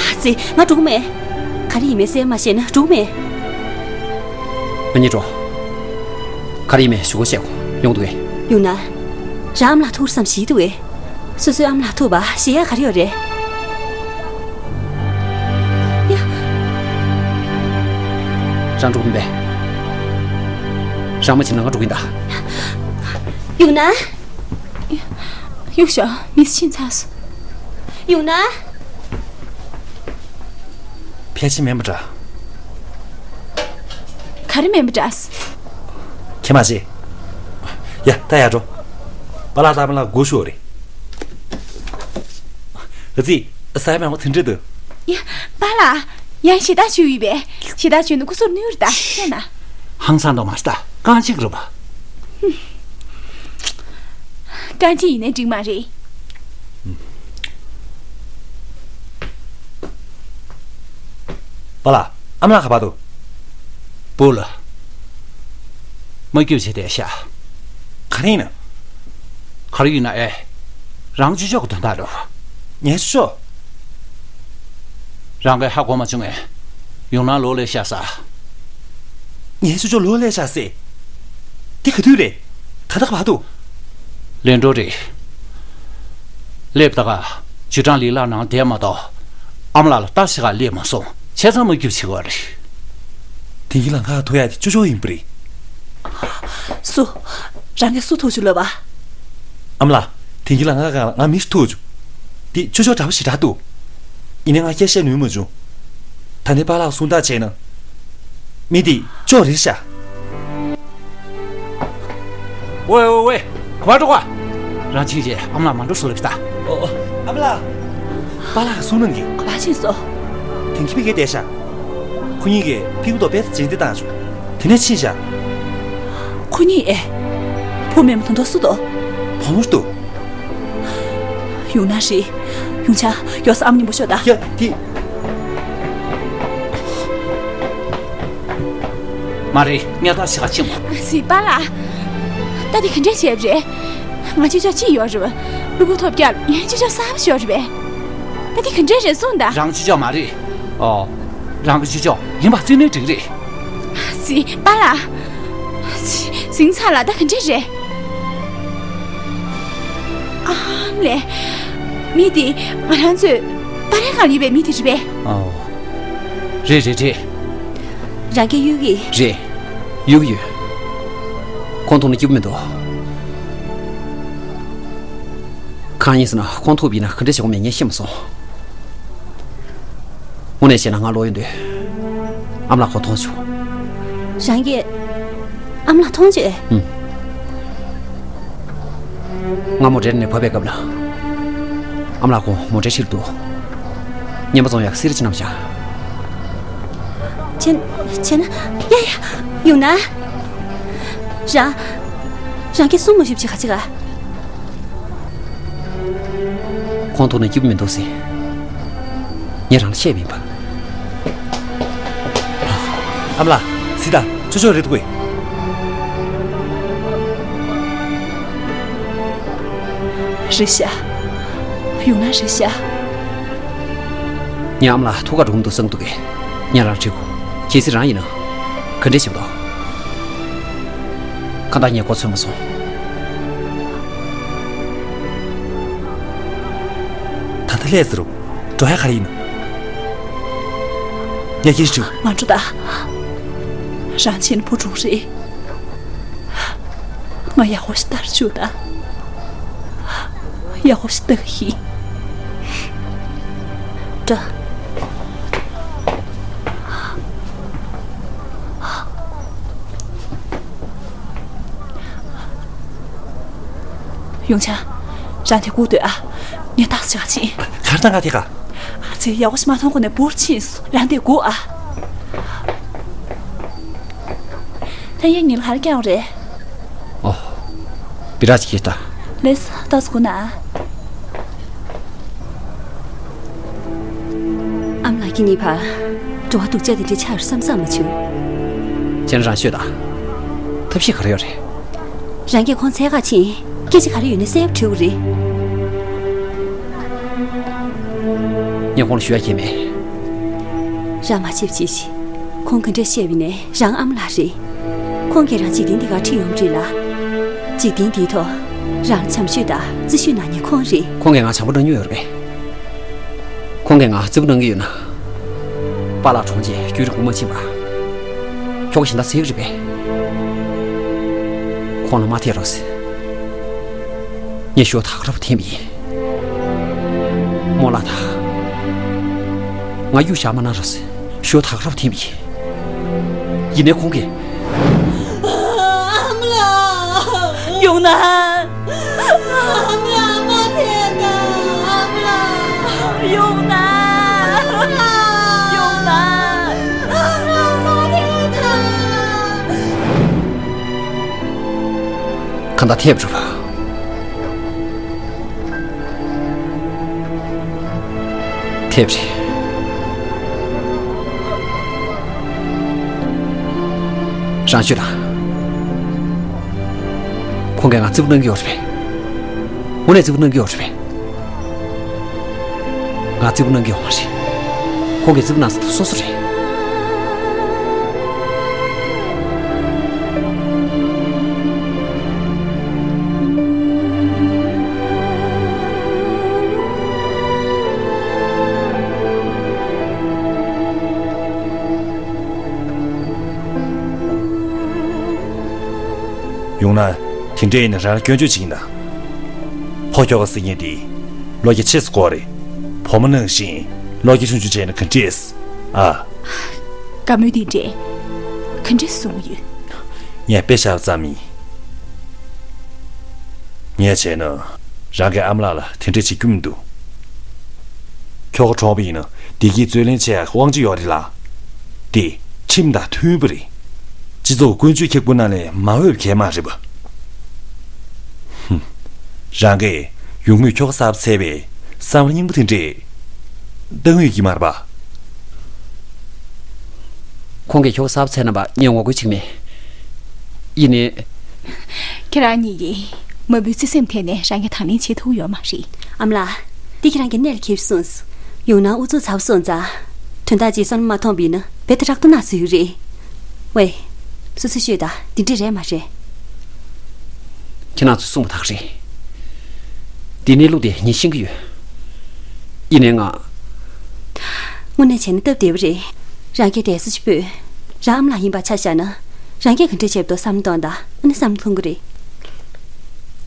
ཨ་ཙི། ང་འགྲོ་གི་མེད། ག་རེ་ཡིན་མིན་གསལ་མ་བཤད་ན་འགྲོ་གི་མེད། ང་གཉིས་འགྲོ། ག་རེ་ཡིན་མིན་གཞུག་གུ་བཤད་གོ་ཡོང་འདུག་གས། ཡོང་ན། རང་ཨ་མ་ལགས་ཐུག་བསམ་ཞིག་འདུག་གས། སོ་སོའི་ཨ་མ་ལགས་ཐུག་པ་ཞེ་ཡག་ག་རེ་ཡོད་རེད། ཡ། རང་འགྲོ་གི་མེད་པས། རང་མ་ཕྱིན་ན་ང་འགྲོ་གི་ཡིན་ད། ཡོང་ན། གཡུག་ཞོག་མི་ཕྱིན་ཚར་སོང་། ཡོང་ན། ཕལ་ཆེར་མིན་པ་འདྲ། ག་རེ་མིན་པ་འདྲ། ཁྱེད་མ་བྱེད། ཡ་ད་ཡར་འགྲོ། པཱ་ལགས་ད་པཱ་ལགས་སྒུག་ཤོག་རེད། ཨ་ཙི། ས་ཡ་མང་པོ་དེ་འདྲ་འདུག་ཡ། པཱ་ལགས། ཡང་ཞེ་དྲག་བྱུང་ཡོད་པས། ཞེ་དྲག་བྱུང་ན་སྐུ་གཟུགས་གནོད་རེད་ད། སེམས་ན། ཧང་སང་དང་མ་ཤི་ད་རྐང་གཅིག་རུ་བ། རྐང་གཅིག་ཡིན་ནའི་འགྲིག་མ་རེད། པཱ་ལགས། ཨ་མ་ལགས་ག་པར་འདུག་སྤོ་ལགས། མ་སྐྱོབ་བྱས་བསྡད་ཤག་ག་རེ་ཡིན་ན། ག་རེ་ཡིན་ན་ཨེ། རང་ཅོ་ཅོག་གི་དོན་དག་རེད། ངའི་ཅོ་ཅོག་རང་གིས་ཧ་གོ་མ་བྱུང་ངས། ཡོང་ན་ལོག་སླེབས་ཤག་ཟེར། ངའི་ཅོ་ཅོག་ལོག་སླེབས་ཤག་ཟེར། དེ་ག་དུས་རེད། ད་ལྟ་ག་པར་འདུག་ལེན་འགྲོ་རེད། སླེབས་ད་ག་ཇུས་ཀྲང་ལི་ལགས་ནང་བསྡད་མ་གཏོགས། ཨ་མ་ལགས་ལ་ལྟ་ཞིག་ག་སླེབས་མ་སོང་། བྱས་ཙང་མ་སྐྱོབ་བྱེད་དགོས་རེད། དེང་གི་ལ་ང་ག་ཐུག་ཡ་དེ་ཅོ་ཅོ་ཡིན་པ་རེད། སུ། རང་གིས་སུ་ཐུག་བཅུག་ལབ་པ། ཨ་མ་ལགས། དེང་གི་ལ་ང་ག་ང་མི་ཞིག་ཐུག་བཅུག་དེ་ཅོ་ཅོ་འདྲ་པོ་ཞེ་དྲག་འདུག་ཡིན་ནའི་ང་སྐད་བཤད་ནུས་མ་བྱུང་། ད་ནི་པཱ་ལགས་གསུང་ཐག་བཅད་ན། མི་དེ་ཅོ་རེད་ཤག་ཝེ་ཝེ་ཝེ། ག་པར་འགྲོ་ག་རང་ཕྱིན་རྗེས་ཨ་མ་ལགས་མ་འགྲོ་ཟེར་ལབ་ཤག་ཨོ་ཨོ། ཨ་མ་ལགས། པཱ་ལགས་གསུང་གནང་གི་ག་པར་ཕྱིན་སོང་། དེང་གི་ཕ་གིར་བསྡད་ཤག་ཁོ་གཉིས་ཀས་ཕ་གི་ཐོག་དཔེ་ཆ་རྗེས་འདེད་བཏང་བྱུང་། དེ་ནས་ཕྱིན་ཤག་ཁོ་གཉིས་ཨེ། བུ་མེད་མ་དོན་དག་སུ་འདུག་བུ་མོ་འདུག་ཡོང་ན་རེད། ཡོང་ཆ་མགྱོགས་སེ་ཨ་མ་མཉམ་པོ་ཤོག་ད། ཡ་དེ། མ་རེད། ངས་ད་ཞིག་ག་ཕྱིན་མོ། ཨ་ཙི་པཱ་ལགས། ད་དེ་ག་འདྲས་བྱས་པ་རེད། ང་ཅོ་ཅོག་གཅིག་ཡོད་རེད་པ། གློ་བུར་ཐོལ་རྒྱག་ངའི་ཅོ་ཅོག་གསར་པ་ཞིག་ཡོད་རེད་པས། ད་དེ་ག་འདྲས་རེད་གསུངས་དང་། རང་ཅོ་ཅོག་མ་རེད། ཨོ། རང་གི་ཅོ་ཅོག་ཡིན་པ་བརྩིས་ནའི་འགྲིག་རེད། ཨ་ཙི་པཱ་ལགས། ཨ་ཙི་ཟིང་ཚ་ལ་ད་ག་འདྲས་རེད། ཨ་ལས། མི་དེ་ང་རང་ཚོའི་པར་རིས་སྒང་ལ་ཡོད་པའི་མི་དེ་རེད་པས། ཨོ། རེད་རེད་རེད། རང་གིས་གཡུག་གི་རེད། གཡུག་ཡོད། ཁོང་ཐུག་ན་སྐྱིད་པོ་མི་འདུག་གང་ཡིན་ཟེར་ན་ཁོང་ཐུག་པ་ཡིན་ན་ག་འདྲ་བྱེད་དགོས་མེད་ངས་ཤེས་མ་སོང་། དངོས་གནས་བཤད་ན་ང་ལོག་ཡོང་དུས། ཨ་མ་ལགས་ཁོང་མཐོང་བྱུང་། རང་གིས་ཨ་མ་ལགས་མཐོང་བྱུང་། ཨུམ། ང་མོ་ཊ་ནས་བབས་པའི་སྐབས་ལ། ཨ་མ་ལགས་ཁོང་མོ་ཊ་ཁྲིད་འདུག་ངན་པ་བཙོང་ཡག་གསེར་ཅིག་བསྣམས་བཞག་བྱས་བྱས་ན། ཡ་ཡ། ཡོང་ན། རང་། རང་གིས་གསུང་མ་ཤེས་པ་ཅིག་ག་བྱེད་ག་ཁོང་ཐུག་ན་སྐྱིད་པོ་མི་འདུག་ཟེར། ངས་རང་ལ་བཤད་པ་ཡིན་པ། ཨ་མ་ལགས། གཟིགས་དང་། ཅོ་ཅོ་རེད་འདུག་གས། རེད་ཤག་ཡོང་ན་རེད་ཤག་ངའི་ཨ་མ་ལགས་ཐུག་ག་འགྲོ་གི་མི་འདུག་བསམ་འདུག་གས། ངས་རང་དྲིས་གོ། གལ་སྲིད་རང་ཡིན་ན། ག་འདྲས་བྱེད་དོ། ཁ་བརྡ་ངས་གོ་ཚོད་མ་སོང་། ད་ལྟ་སླེབས་ཟེར་རོ། འགྲོ་ཡ་ག་རེ་ཡིན་ནམ། ངས་སྐད་ཆ་དྲིས། མ་འགྲོ་ད། རང་ཆེན་བུ་ཕྲུག་རེད། ང་ཡག་པོ་ཞིག་ལྟ་རྒྱུ་དང་། ཡག་པོ་ཞིག་ལྟ་གི་ཡིན། འགྲོ། ཡུང་ཆ། རང་དེ་སྒུག་སྡོད་ཨ། ངས་ཏག་ཙམ་ཅིག་ཕྱིན། གར་དང་ག་དེ་ག་ཨ་ཙི། ཡག་པོ་ཞིག་མ་མཐོང་གོང་ནས་འབུར་ཕྱིན་སོང་། རང་དེ་སྒུག་ཨ། ལྷན་རྒྱས་གཉིས་ལ་ག་རེ་བསྐྱལ་བ་རེད། ཨོ། སྦི་རག་ཅིག་ཁྱེར་ད། ལེས། ཏོག་ཙམ་སྒུག་ན། ཨ་མ་ལགས་ཁྱེད་གཉིས་བར་འགྲོ་བ་སྡུག་ཅག་དེ་འདྲའི་ཆགས་ཡོད་བསམ་བསམ་མ་བྱུང་། ཁྱེད་རང་ཤོད་དང་། ཐབས་ཤེས་ག་རེ་ཡོད་རེད། རང་གིས་ཁོང་འཚོལ་ག་ཕྱིན། སྐད་ཆ་ག་རེ་ཡོད་ནའི་གསལ་པོ་དྲི་དགོས་རེད། ངས་ཁོང་ལ་ཞུ་ཡ་ཁྱད་མེད། རང་མ་བྱེད་པ་བྱེད་ཤིག་ཁོང་ག་འདྲ་བཤད་པ་ཡིན་ནའི་རང་ཨ་མ་ལགས་རེད། ཁོང་གིས་རང་འཇིག་རྟེན་འདི་གར་ཁྲིད་ཡོང་བ་རེད་ལ། འཇིག་རྟེན་འདིའི་ཐོག་རང་ལ་བྱམས་ཤོས་དང་བརྩི་ཤོས་གནང་མཁན་ཁོང་རེད། ཁོང་གིས་ང་བྱམས་པོ་གནང་མྱོང་ཡོད་རེད་པས། ཁོང་གིས་ང་བརྩི་པོ་གནང་གི་ཡོད་ན། པཱ་ལགས་གྲོངས་རྗེས་རྒྱུན་རིང་པོ་མ་ཕྱིན་པར། ཁྱོ་ག་གཞན་དག་འཚོལ་གྱི་རེད་པས། ཁོང་ལ་མ་ཐེ་རོགས་ཟེར། ངས་ཞུ་བ་དག་རབ་འཐེན་པ་ཡིན། རྨོ་ལགས་དང་། ང་གཡུག་བཞག་མ་གནང་རོགས་ཟེར། ཞུ་བ་དག་རབ་འཐེན་པ་ཡིན། ཡིན་ནའི་ཁོང་གིས། ཨ་མ་ལགས། ཡུང་ན། ཨ་མ་ལགས་མ་ཐེ་ད། ཨ་མ་ལགས། ཡུང་ན། ཨ་མ་ལགས། ཡུང་ན། ཨ་མ་ལགས་མ་ཐེ་ད། གང་ལྟར་ཐེབས་རུ། ཐེབས་རེད། རང་ཤོད་དང་། ཁོང་གིས་ང་བརྩི་བཀུར་གནང་གི་ཡོད་རེད་པས། དངོས་གནས་བརྩི་བཀུར་གནང་གི་ཡོད་རེད་པས། ང་བརྩི་བཀུར་གནང་གི་ཡོད་མ་རེད། ཁོང་གིས་བརྩི་བཀུར་གནང་ས་དེ་སོ་སོ་རེད། ཡང་ན་དེ་འདྲ་ཡིན་ན་རང་ལ་སྐྱོན་བརྗོད་བྱེད་ཀྱི་ཡིན་ན། ཕོ་ཁྱོ་ག་ཟེར་མཁན་དེ་བློ་རྒྱ་ཆེ་ས་ཁོ་རེད། བུ་མོ་ནང་བཞིན་བློ་རྒྱ་ཆུང་ཆུང་བྱས་ན་ག་འདྲས། ཨ། བཀའ་མོལ་འདི་འདྲས་ག་འདྲས་གསུང་གི་ཡོད། ངས་དཔེ་བཞག་པ་ཙམ་ཡིན། ངས་བྱས་ན་རང་གི་ཨ་མ་ལགས་ལ་དེ་འདྲས་བྱེད་རྒྱུ་མི་འདུག་ཁྱོ་ག་གྲོངས་པ་ཡིན་ན་བདེ་སྐྱིད་རྩོད་ལེན་བྱེད་ཡག་དབང་ཆ་ཡོད་རེད་ལ། དེ་ཁྲིམས་དང་མཐུན་པ་རེད། སྤྱི་ཚོགས་ཀུན་སྤྱོད་འཁྱག་པོ་ནང་ལས་མ་འོས་པ་གང་ཡང་མ་རེད་པ། ཧུམ། རང་གིས་ཡུག་མོས་ཁྱོ་ག་གསར་པ་འཚོལ་བའི་བསམ་བློ་རྙིང་པ་དེ་འདྲས་བཏང་ཡོད་ཀྱི་མ་རེད་པ། ཁོང་གིས་ཁྱོ་ག་གསར་པ་འཚོལ་གནང་བར་ངས་ངོ་རྒོལ་བྱེད་ཀྱི་མེད། ཡིན་ནའི། ཁྱེད་རང་གཉིས་ཀྱིས་མ་བུའི་བརྩེ་སེམས་ཐད་ནས་རང་གིས་དང་ལེན་བྱེད་ཐུབ་ཡོད་མ་རེད། ཨ་མ་ལགས། འདི་ཁྱེད་རང་གི་གནད་ལ་འཁེལ་སོང་། ཡང་ན་ཨུ་ཚུགས་ཚ་པོ་སོང་ཙང་། དོན་དག་ཅིག་བསམ་བློ་མ་ཐོངས་པ་ཡིན་ན་རྦད་དེ་རག་ཏུ་ན་བཟོ་ཡི་རེད། ཝེ། སོ་སོས་ཤོད་དང་། འདི་འདྲ་རེད་མ་རེད། ཁྱེད་རང་ཚོས་གསུངས་པ་དག་རེད། འདི་གནས་ལུགས་དེ་ངས་ཤེས་ཀྱི་ཡོད། ཡིན་ནའི་ང་། དངོས་གནས་བྱས་ན་སྟབས་བདེ་པོ་རེད། རང་གིས་དེ་ཚོ་ཅི་ཕོད། རང་ཨ་མ་ལགས་ཡིན་པ་ཆ་བཞག་ན། རང་གིས་ག་འདྲ་བྱེད་དོ་བསམ་གཏོང་དང་། ཨ་ནི་བསམ་བློ་ཐོངས་ཀྱི་རེད།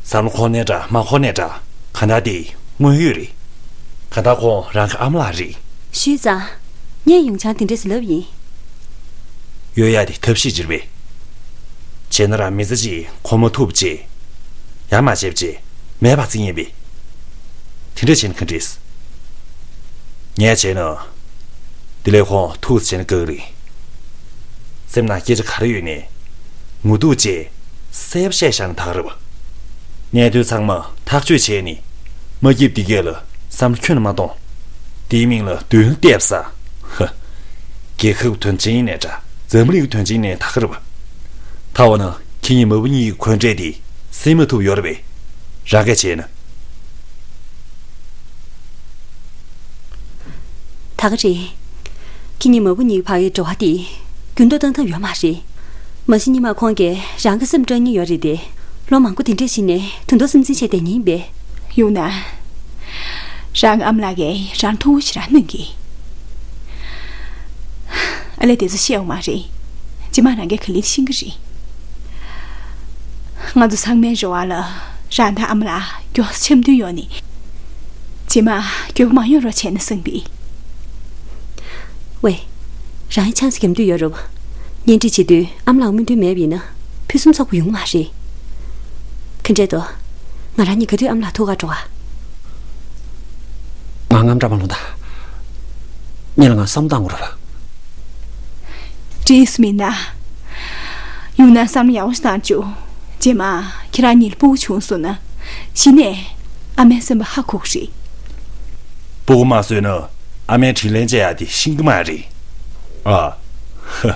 བསམ་བློ་འཁོར་ནའི་འདྲ་མ་འཁོར་ནའི་འདྲ། གང་ལྟར་དེ་དངོས་ཡོད་རེད། གང་ལྟར་ཁོང་རང་གི་ཨ་མ་ལགས་རེད། ཞུས་ཙང་། ངས་ཡུང་ཆང་དེ་འདྲས་ལབ་ཡིན། ཡོད་ཡ་དེ་ཐབས་ཤེས་ཅིག་རེད་པས། བྱས་ན་རང་མི་ཚེ་གཅིག་ཁོ་མ་ཐུག་པ་བྱས། ཡང་མ་བྱས་པ་བྱས་མེད་པ་བརྩི་ངེས་པས། དེ་འདྲས་བྱས་ན་ག་འདྲས། ངས་བྱས་ན། དེ་ལས་ཁོང་ཐུག་ཙམ་བྱས་ན་དགའ་གི་རེད། སེམས་ནང་སྐད་ཆ་ག་རེ་ཡོད་ནའི། ངོ་ཐུག་བྱས་གསལ་པོ་བཤད་བཞག་ན་ད་ག་རེད་པ། གནད་དོན་ཚང་མ་ཐག་གཅོད་བྱས་ནས། མ་སྐྱིད་པ་འདི་གས་ལ་བསམ་བློ་ཁྱོན་ནས་མ་གཏོང་། དེའི་མིང་ལ་མདུན་ལ་བལྟས་པ་ཟ། ཧ། རྒྱལ་ཁབ་དོན་ཆེན་ཡིན་ནའི་འདྲ། འཛམ་གླིང་གི་དོན་ཆེན་ཡིན་ནའི་ད་ག་རེད་པ། ད་འོ་ན་ཁྱེད་གཉིས་མ་བུ་གཉིས་ཀྱི་འཁོན་འགྲས་དེ་སེལ་མ་ཐུབ་ཡོད་རེད་པས། རང་གིས་བྱས་ན། ད་ག་རེད། ཁྱེད་གཉིས་མ་བུ་གཉིས་ཀྱི་བར་གྱི་འབྲེལ་བ་དེ་རྒྱུན་སྡོད་གཏོང་ཐབས་ཡོད་མ་རེད། མ་གཞི་སྔོན་མ་ཁོང་གིས་རང་གི་སེམས་སྐྲག་མཁན་ཡོད་རེད་དེ། ལོ་མང་པོ་དེ་འདྲས་ཕྱིན་ནས་དོན་དུ་སེམས་ཅན་བྱས་བསྡད་མཁན་ཡིན་པས། ཡང་ན། རང་གི་ཨ་མ་ལགས་ཀྱིས་རང་ཐུགས་ཁུར་ཞེ་དྲག་གནང་གི། ཨ་ལས་དེ་ཚོ་བཤད་ཡོང་མ་རེད། རྗེས་མ་རང་གིས་ག་ལེར་ཤེས་ཀྱི་རེད། ང་ཚོ་ཚང་མའི་རེ་བ་ལ་རང་དང་ཨ་མ་ལགས་མགྱོགས་སུ་འཆམ་མཐུན་ཡོང་ནས། རྗེས་མ་འགྱོད་པ་མ་ཡོང་རོགས་བྱས་ན་བསམ་པས། ཝེ། རང་ཡང་ཆང་ས་རྒྱག་འདོད་ཡོད་རེད་བ། གཉེན་སྒྲིག་བྱེད་དུས་ཨ་མ་ལགས་སྨོན་འདུན་མེད་པ་ཡིན་ན་ཕུན་སུམ་ཚོགས་པ་ཡོང་གི་མ་རེད། ག་འདྲས་འདུག་ང་རང་གཉིས་ག་དུས་ཨ་མ་ལགས་ཐུག་ག་འགྲོ་ག་ང་དངངས་སྐྲག་མ་ལངས་ད། ངས་ལ་ང་བསམ་བཏང་དགོས་རེད་བ། འགྲིག་སོང་མིན་ན། ཡང་ན་བསམ་བློ་ཡག་པོ་ཞིག་བཏང་བཅུག་རྗེས་མ་ཁྱེད་རང་གཉིས་ལ་སྤུ་གུ་བྱུང་སོང་ན། གཞི་ནས་ཨ་མའི་སེམས་པ་ཧ་གོ་གི་རེད། སྤུ་གུ་མ་བཟོས་ན་ཨ་མའི་དྲིན་ལན་འཇལ་ཡག་དེ་ཤེས་ཀྱི་མ་རེད། ཨ། ཧ།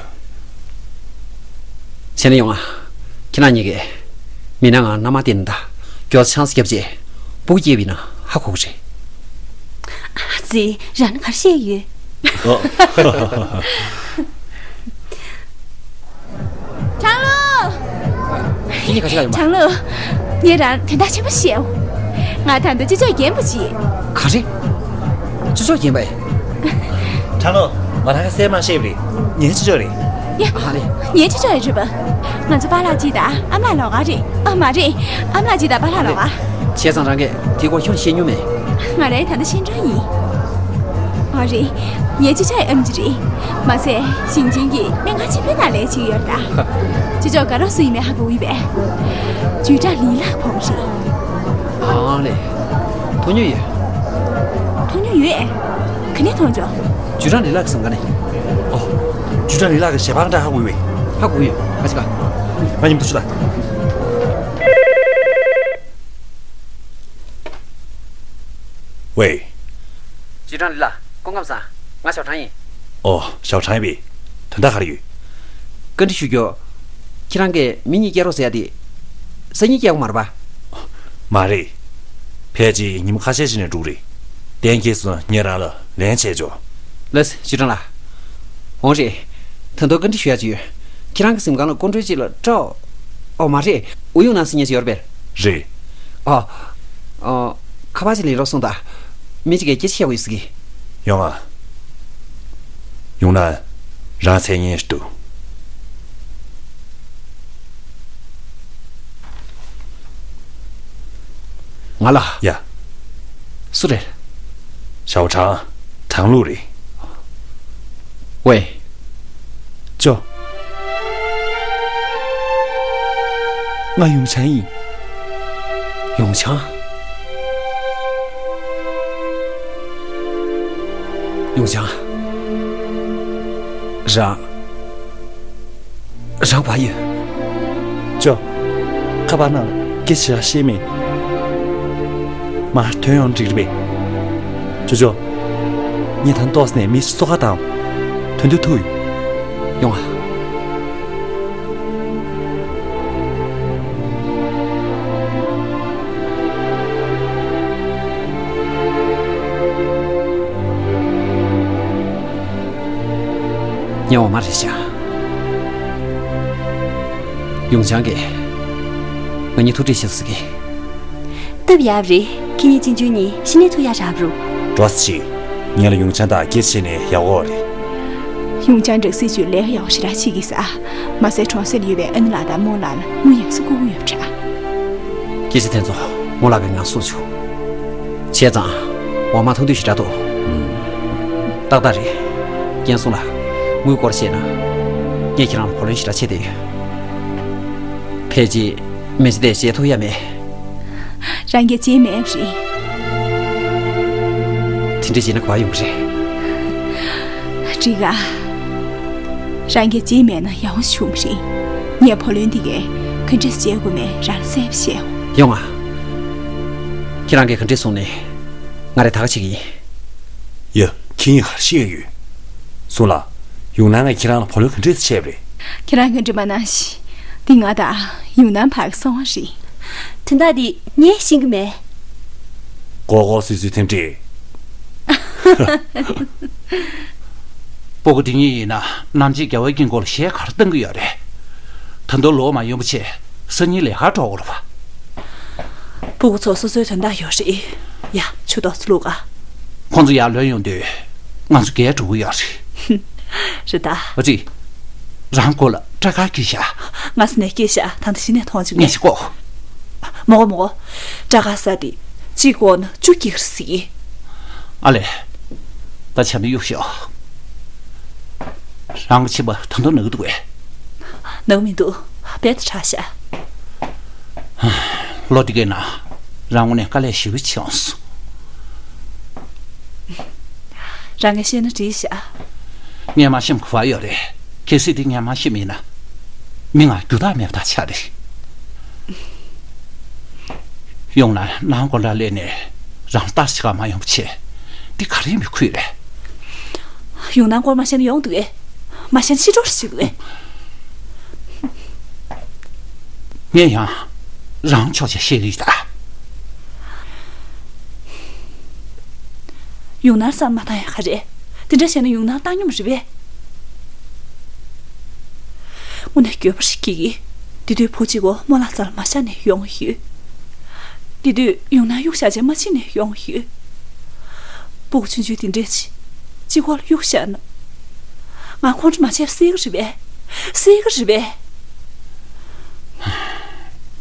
བྱས་ན་ཡོང་ང་། ཁྱེད་རང་གཉིས་ཀས་མིན་ན་ང་མནའ་མ་བསྟན་ནས་ད་མགྱོགས་ཆང་ས་བརྒྱབ་རྗེས་སྤུ་གུ་སྐྱེས་པ་ཡིན་ན་ཧ་གོ་གི་རེད། ཨ་ཙི། རང་ནི་ག་རེ་བཤད་ཡོད། ཨོ། ཁྲང་ལུ། ཁྱེད་གཉིས་ག་ཚོད་ལ་ཡོང་པ། ཁྲང་ལུ། ངས་རང་དོན་དག་ཆེན་པོ་བཤད་འོ། ང་ད་ལྟ་ཅི་ལྕོགས་རྒན་པོ་ཞིག་ག་རེ། ཅི་ལྕོགས་རྒན་པ་ཨེ། ཁྲང་ལུ། ང་རང་ག་སེ་མ་ཤེས་པ་རེད། ངའི་ཅི་ལྕོགས་རེད། ཡ། ཨ་རེད། ངའི་ཅི་ལྕོགས་ཡོད་རེད་པ། ང་ཚོ་པཱ་ལགས་གཅིག་དང་ཨ་མ་ལགས་ལོགས་ཀ་རེད། ཨ་མ་རེད། ཨ་མ་ལགས་གཅིག་དང་པཱ་ལགས་ལོགས་ཀ་བྱས་ཙང་རང་གིས་དེའི་སྐོར་ཁྱོན་ནས་བཤད་མྱོང་མེད། ང་རང་ད་ལྟ་ཤེས་འགྲོ་ཡིན། ཨ་རེད། ངའི་ཅི་ལྕོགས་ཨེམ་ཆི་རེད། མ་ཟད་ཞིང་ཆེན་གྱི་སྨན་ཁང་ཆེན་པོའི་ནང་ལས་བྱེད་ཀྱི་ཡོད་རེད་ད། ཅི་ལྕོགས་དགའ་རོགས་སུ་ཡིན་མིན་ཧ་གོ་གི་ཡོད་པས། ཅུས་ཀྲང་ལི་ལགས་ཕོག་རེད། ཨ་ལེ། མཐོང་མྱོང་ཡོད། མཐོང་མྱོང་ཡོད་ཨེ། ག་ནས་མཐོང་བྱུང་། ཅུས་ཀྲང་ལི་ལགས་ཀྱི་སེམས་ཁ་ནས། ཨོ། ཅུས་ཀྲང་ལི་ལགས་ཀྱི་ཞལ་པར་འདྲ་ཧ་གོ་ཡོད་པས། ཧ་གོ་ཡོད། ཁ་ཅིག་ག་ང་མཉམ་དུ་ཤོག་དང་། ཝེ། ཅུས་ཀྲང་ལི་ལགས། སྐུ་ཁམས་བཟང་། ང་ཞའོ་ཁྲང་ཡིན། ཨོ། ཞའོ་ཁྲང་ཡིན་པས། དོན་དག་ག་རེ་ཡོད། བཀའ་འདྲི་ཞུ་རྒྱུ། ཁྱེད་རང་གིས་མི་གཉིས་སྐྱེལ་རོགས་ཟེར་ཡ་དེ། སང་ཉིན་སྐྱེལ་དགོས་མ་རེད་པ། མ་རེད། ཕལ་ཆེར་ཉིན་མོ་ཁ་ཤས་ཤིག་ནས་འགྲོ་གི་རེད། གཏན་འཁེལ་སོང་ན་ངས་རང་ལ་ལན་བྱས་ཆོག་ལགས་སོ། ཅུས་ཀྲང་ལགས། འོང་རེད། ད་དུང་བཀའ་འདྲི་ཞུ་ཡ་ཅིག་ཡོད། ཁྱེད་རང་གི་གཟིམ་ཁང་ལ་སྐུ་མགྲོན་གཅིག་ལ་སྤྲོ། ཨོ་མ་རེད། ཨུ་ཡོན་ནང་སྲིད་ཉན་ཞིག་ཡོད་རེད་པས། རེད། ཨོ། ཨོ། ཁ་པར་ཅིག་ལེན་རོགས་གསུངས་དང་། མི་གཅིག་གིས་སྐད་ཆ་བཤད་དགོས་ཡོད་ཟེར་གི། ཡོང་ང་། ཡོང་ན། རང་མཚན་སྙན་ཞིག་འདུག་ང་ལ། ཡ། སུ་རེད། ཞའོ་ཁྲང་། ཁྲང་ལུ་རེད། ཝེ། ཅོ། ང་ཡུང་ཆང་ཡིན། ཡུང་ཆང་། ཡུང་ཆང་། རང་། རང་བ་ཡོད། ཅོ། ཁ་པར་ནང་སྐད་ཆ་བཤད་མེད། མར་ཐོན་ཡོང་འགྲིག་རེད་པས། ཅོ་ཅོ། ངས་ད་ཏོག་ཙམ་ནས་མི་གསོ་ཁ་དང་། ཐོན་དུས་ཐུག་ཡོང་ང་། ངའི་འོ་མ་རེད་ཤག་ཡུང་ཆང་གིས་ང་གཉིས་ཐུག་འཕྲད་བྱེད་ཟེར་གི། སྟབས་ཡག་རེད། ཁྱེད་གཉིས་གཅེན་གཅུང་གཉིས་གཞི་ནས་ཐུག་ཡག་རག་རུ། འགྲོ་ཟེར་ཞིག་ངས་ལ་ཡུང་ཆང་དང་སྐད་ཆ་བཤད་ནས་ཡག་པོ་རེད། ཡུང་ཆང་སྦྲག་སྲིད་ཅུས་ལས་ཀ་ཡག་པོ་ཞེ་དྲག་བྱེད་ཀྱི་ས། མ་ཟད་གྲོང་གསེབ་ལ་ཡོད་པའི་ཨ་ནེ་ལགས་དང་རྨོ་ལགས་ལ་དངུལ་ཡག་ས་བསྐུར་གྱི་ཡོད་པ་འདྲ། སྐད་ཆ་དེ་ཚོ་རྨོ་ལགས་ཀྱིས་ང་གསུངས་བྱུང་། བྱས་ཙང་འོ་མ་འཐུང་དུས་ཞེ་དྲག་འདུག་ཏག་ཏག་རེད། རྒན་སུང་ལགས། དངུལ་སྐོར་བཤད་ན། ངས་ཁྱེད་རང་ལ་བུ་ལོན་ཞེ་དྲག་ཆད་བསྡད་ཡོད། ཕལ་ཆེར་མི་ཚེ་འདིར་བརྗེད་ཐུབ་ཡ་མེད། རང་གིས་བརྗེད་མེད་རེད། དེ་འདྲ་བྱས་ན་ག་པར་ཡོང་གི་རེད། འགྲིག་ག་རང་གིས་བརྗེད་མེད་ན་ཡག་པོ་བྱུང་བ་རེད། ངས་བུ་ལོན་འདི་གས་ག་འདྲས་བརྗེད་དགོས་མེད་རང་ལ་གསལ་པོ་བཤད། ཡོང་ང་། ཁྱེད་རང་གིས་ག་འདྲས་གསུངས་ནས་ང་རེ་ད་ག་བྱེད་ཀྱི་ཡིན། ཡ། ཁྱེད་གཉིས་ག་རེ་བཤད་ཡོད། སུང་ལགས། ཡུང་ནན་ནས་ཁྱེད་རང་ལ་བུ་ལོན་ག་འདྲས་ཆད་པ་རེད། ཁྱེད་རང་ག་འདྲ་མ་གནང་ཞིག་འདི་ང་དང་ཡུང་ནན་བར་གྱི་གསང་བ་རེད། དོན་དག་འདི་ངས་ཤེས་ཀྱི་མེད། ལྐོག་ལྐོག་སུད་སུད་ཐེངས་འདྲི། སྤུ་གུ་འདི་གཉིས་ཡིན་ན་ནམ་ཕྱེད་རྒྱལ་བའི་དཀྱིལ་འཁོར་ལ་གཞས་ག་རེ་གཏོང་གི་ཡོད་རེད། ད་དུང་ལོ་མ་ཡོང་བ་བྱས་སང་ཉིན་ལས་ཀར་འགྲོ་དགོས་རེད་པ། སྤུ་གུ་ཚོ་སོ་སོའི་དོན་དག་ཡོད་རེད། ཡ། ཆུ་ཏོག་ཙམ་བླུགས་ཨ། ཁོང་ཚོ་ཡར་ལོན་ཡོང་དུས་ང་ཚོ་རྒས་འགྲོ་གི་ཡོད་རེད། རེད་ད། ཨ་ཙི། རང་མགོ་ལ་སྐྲ་དཀར་སྐྱེས་ཤག་ང་ས་ནས་སྐྱེས་ཤག་ད་ལྟ་གཞི་ནས་མཐོང་བྱུང་ངས་ངས་ཤི་ཀོ། མོ་གོ་མོ་གོ། སྐྲ་དཀར་ས་དེ་གཅིག་ཀོ་ན་བཅུ་སྐྱེས་ཀྱི་རེད་ཟེར་གི། ཨ་ལས། ད་བྱས་ན་གཡུག་ཤོག་རང་གི་མཆིན་པ་ད་དུང་ན་གི་འདུག་གས། ན་གི་མི་འདུག་རྦད་དེ་དྲག་ཤག་ལོ་འདི་གའི་ནང་རང་ངོ་ནས་དཀའ་ལས་ཞེ་པོ་བྱས་སོང་། རང་ངས་བཤད་ན་འགྲིག་ཤག་ངས་མ་ཤེས་ག་བ་ཡོད་རེད། གལ་སྲིད་འདི་ངས་མ་ཤེས་མིན་ན། མི་ང་རྒྱུ་དག་མེད་པ་དག་ཆགས་རེད། ཡོང་ན་ནང་སྒོ་འདྲ་སླེབས་ནས་རང་ལྟ་ཞིག་ག་མ་ཡོང་བ་བྱས། འདི་ག་རེ་མི་ཁུལ་རེད། ཡོང་ན་སྐོར་མ་བཤད་ན་ཡོང་འདུག་གས། མ་བཤད་ན་ཤི་འགྲོ་ཞིག་རེད། ངས་ཡང་རང་ཕྱོགས་ཀྱིས་བཤད་ཀྱི་ཡོད་ད། ཡོང་ན་བསམ་མ་བཏང་ཡག་ག་རེད། དེ་འདྲ་བྱས་ན་ཡོང་ན་བཏང་སྙོམས་རེད་པས། དངོས་གནས་འགྱོད་པ་ཞིག་སྐྱེ་གི། དེ་དུས་བུ་གཅིག་པོ་རྨོ་ལགས་རྩ་ལ་མ་བཞག་ནས་ཡོང་ཡོད། དེ་དུས་ཡོང་ན་གཡུག་བཞག་བྱས་མ་ཕྱིན་ནས་ཡོང་ཡོད། སྤུ་གུ་ཆུང་ཆུང་དེ་འདྲས་ཅིག་གཅིག་པོ་ལ་གཡུག་བཞག་ན། ང་ཁོང་ཁྲོ་མ་བྱས་པ་སྲིད་ཀྱི་རེད་པས། སྲིད་ཀྱི་རེད་པས།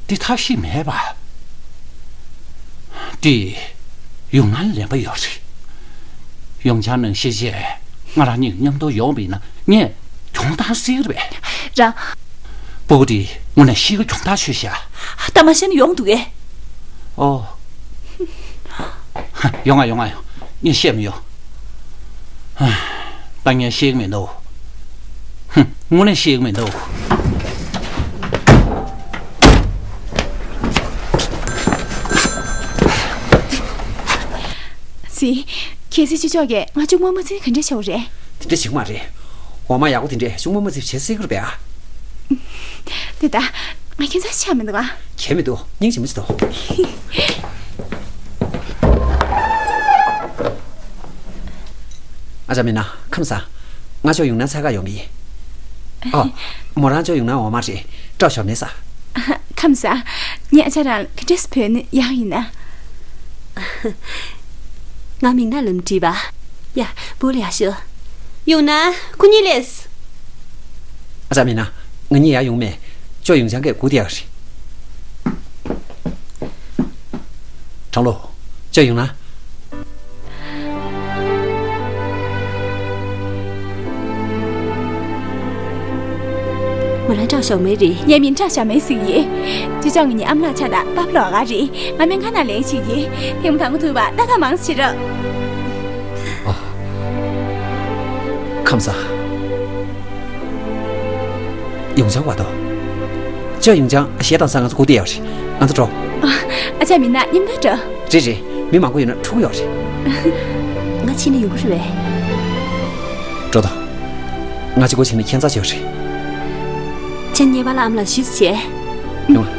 འདི་ཐབས་ཤེས་མེད་པ། འདི་ཡོང་ན་ལན་པ་ཡོད་རེད། ཡོང་ཆང་ནང་ཤེས་བྱས་ང་རང་གཉིས་མཉམ་དུ་ཡོང་བ་ཡིན་ན་ངས་གྱོང་བཏང་སྲིད་ཀྱི་རེད་པས། རང་། སྤུ་གུ་དེ་དངོས་གནས་ཤི་གི་གྱོང་ཐག་ཆོད་ཤག་ད་མ་ཤེས་ན་ཡོང་འདུག་གས། ཨོ། ཡོང་ང་ཡོང་ང་ཡོང་། ངས་བཤད་མི་ཡོང་། ད་ངས་ཤེས་ཀྱི་མི་འདུག་ཧུམ། དངོས་གནས་ཤེས་ཀྱི་མི་འདུག་ཟི། གལ་སྲིད་ཅི་ལྕོགས་ཀྱིས་ང་གཅུང་མོ་མ་འཛིན་ག་འདྲས་བྱ་བ་རེད། དེ་འདྲས་བྱེད་ཀྱི་མ་རེད། འོ་མ་ཡག་པོ་དེ་འདྲས་གཅུང་མོ་མ་འཛིན་བྱེད་སྲིད་ཀྱི་རེད་པས་ཨ། དེ་ད་ང་ཁྱེད་ཚོ་ཆ་མི་འདུག་ཨ། ཁྱད་མི་འདུག་སྙིང་རྗེ་མོ་ཞིག་འདུག་ཨ་ཅག་མིན་ན་ཁམས་བཟང་། ང་ཅོག་ཡོང་ན་ཚ་ཁ་ཡོང་གི། ཨ། མོ་རང་ཅོག་ཡོང་ན་འོ་མ་རེད་སྐྲ་ཞོར་ནས་ས། ཁམས་བཟང་། ངས་ཨ་ཅག་རང་ལ་ག་འདྲས་བོས་ན་ཡག་ཡིན་ན། ང་མིང་ན་ལུམ་བྲིས་པ། ཡ། བུ་ལ་ཡག་ཤོས། ཡོང་ན་ཁོ་གཉིས་ལས། ཨ་ཅག་མིན་ན་ང་གཉིས་ཡར་ཡོང་མེད། ཅོ་ཡོང་ཆང་གས་སྒུག་བསྡད་ཡོད་རེད། དྲང་ལོ། ཅོ་ཡོང་ན། མོ་རང་སྐྲ་ཞོར་མེད་རེད། ངའི་མིང་སྐྲ་ཞོར་མེད་ཟེར་གྱི་ཡིན། ཅི་ཅང་ངེད་གཉིས་ཨ་མ་ལགས་ཆགས་དང་པ་ཕ་ལོགས་ག་རེད། ང་སྨན་ཁང་ནང་ལེན་བྱེད་ཀྱི་ཡིན། ཐེངས་མ་དང་པོ་ཐུག་པ་ཏག་ཏག་མང་ཆེ་ར། ཨ། ཁམས་བཟང་། ཡོང་ཆང་བ་དོ། ཅོ་ཡོང་ཆང་གཞས་བཏང་ས་ང་ཚོ་སྒུག་བསྡད་ཡོད་རེད། ང་ཚོ་འགྲོ། ཨ་ཅག་མིན་ན་མཉམ་དུ་འགྲོ། རེད་རེད། མི་མང་པོ་ཡོད་ན་འཁྲུག་ཡོད་རེད། ང་ཕྱིན་ན་ཡོང་གི་རེད་པས། འགྲོ་དང་། ང་གཅིག་པོ་ཕྱིན་ན་ཁྱད་མཚར་ཅིག་ཡོད་རེད། ཁྱེད་ངའི་པཱ་ལགས་ཨ་མ་ལགས་ཞུས་ཟེར་བྱས། ཡོང་ང་།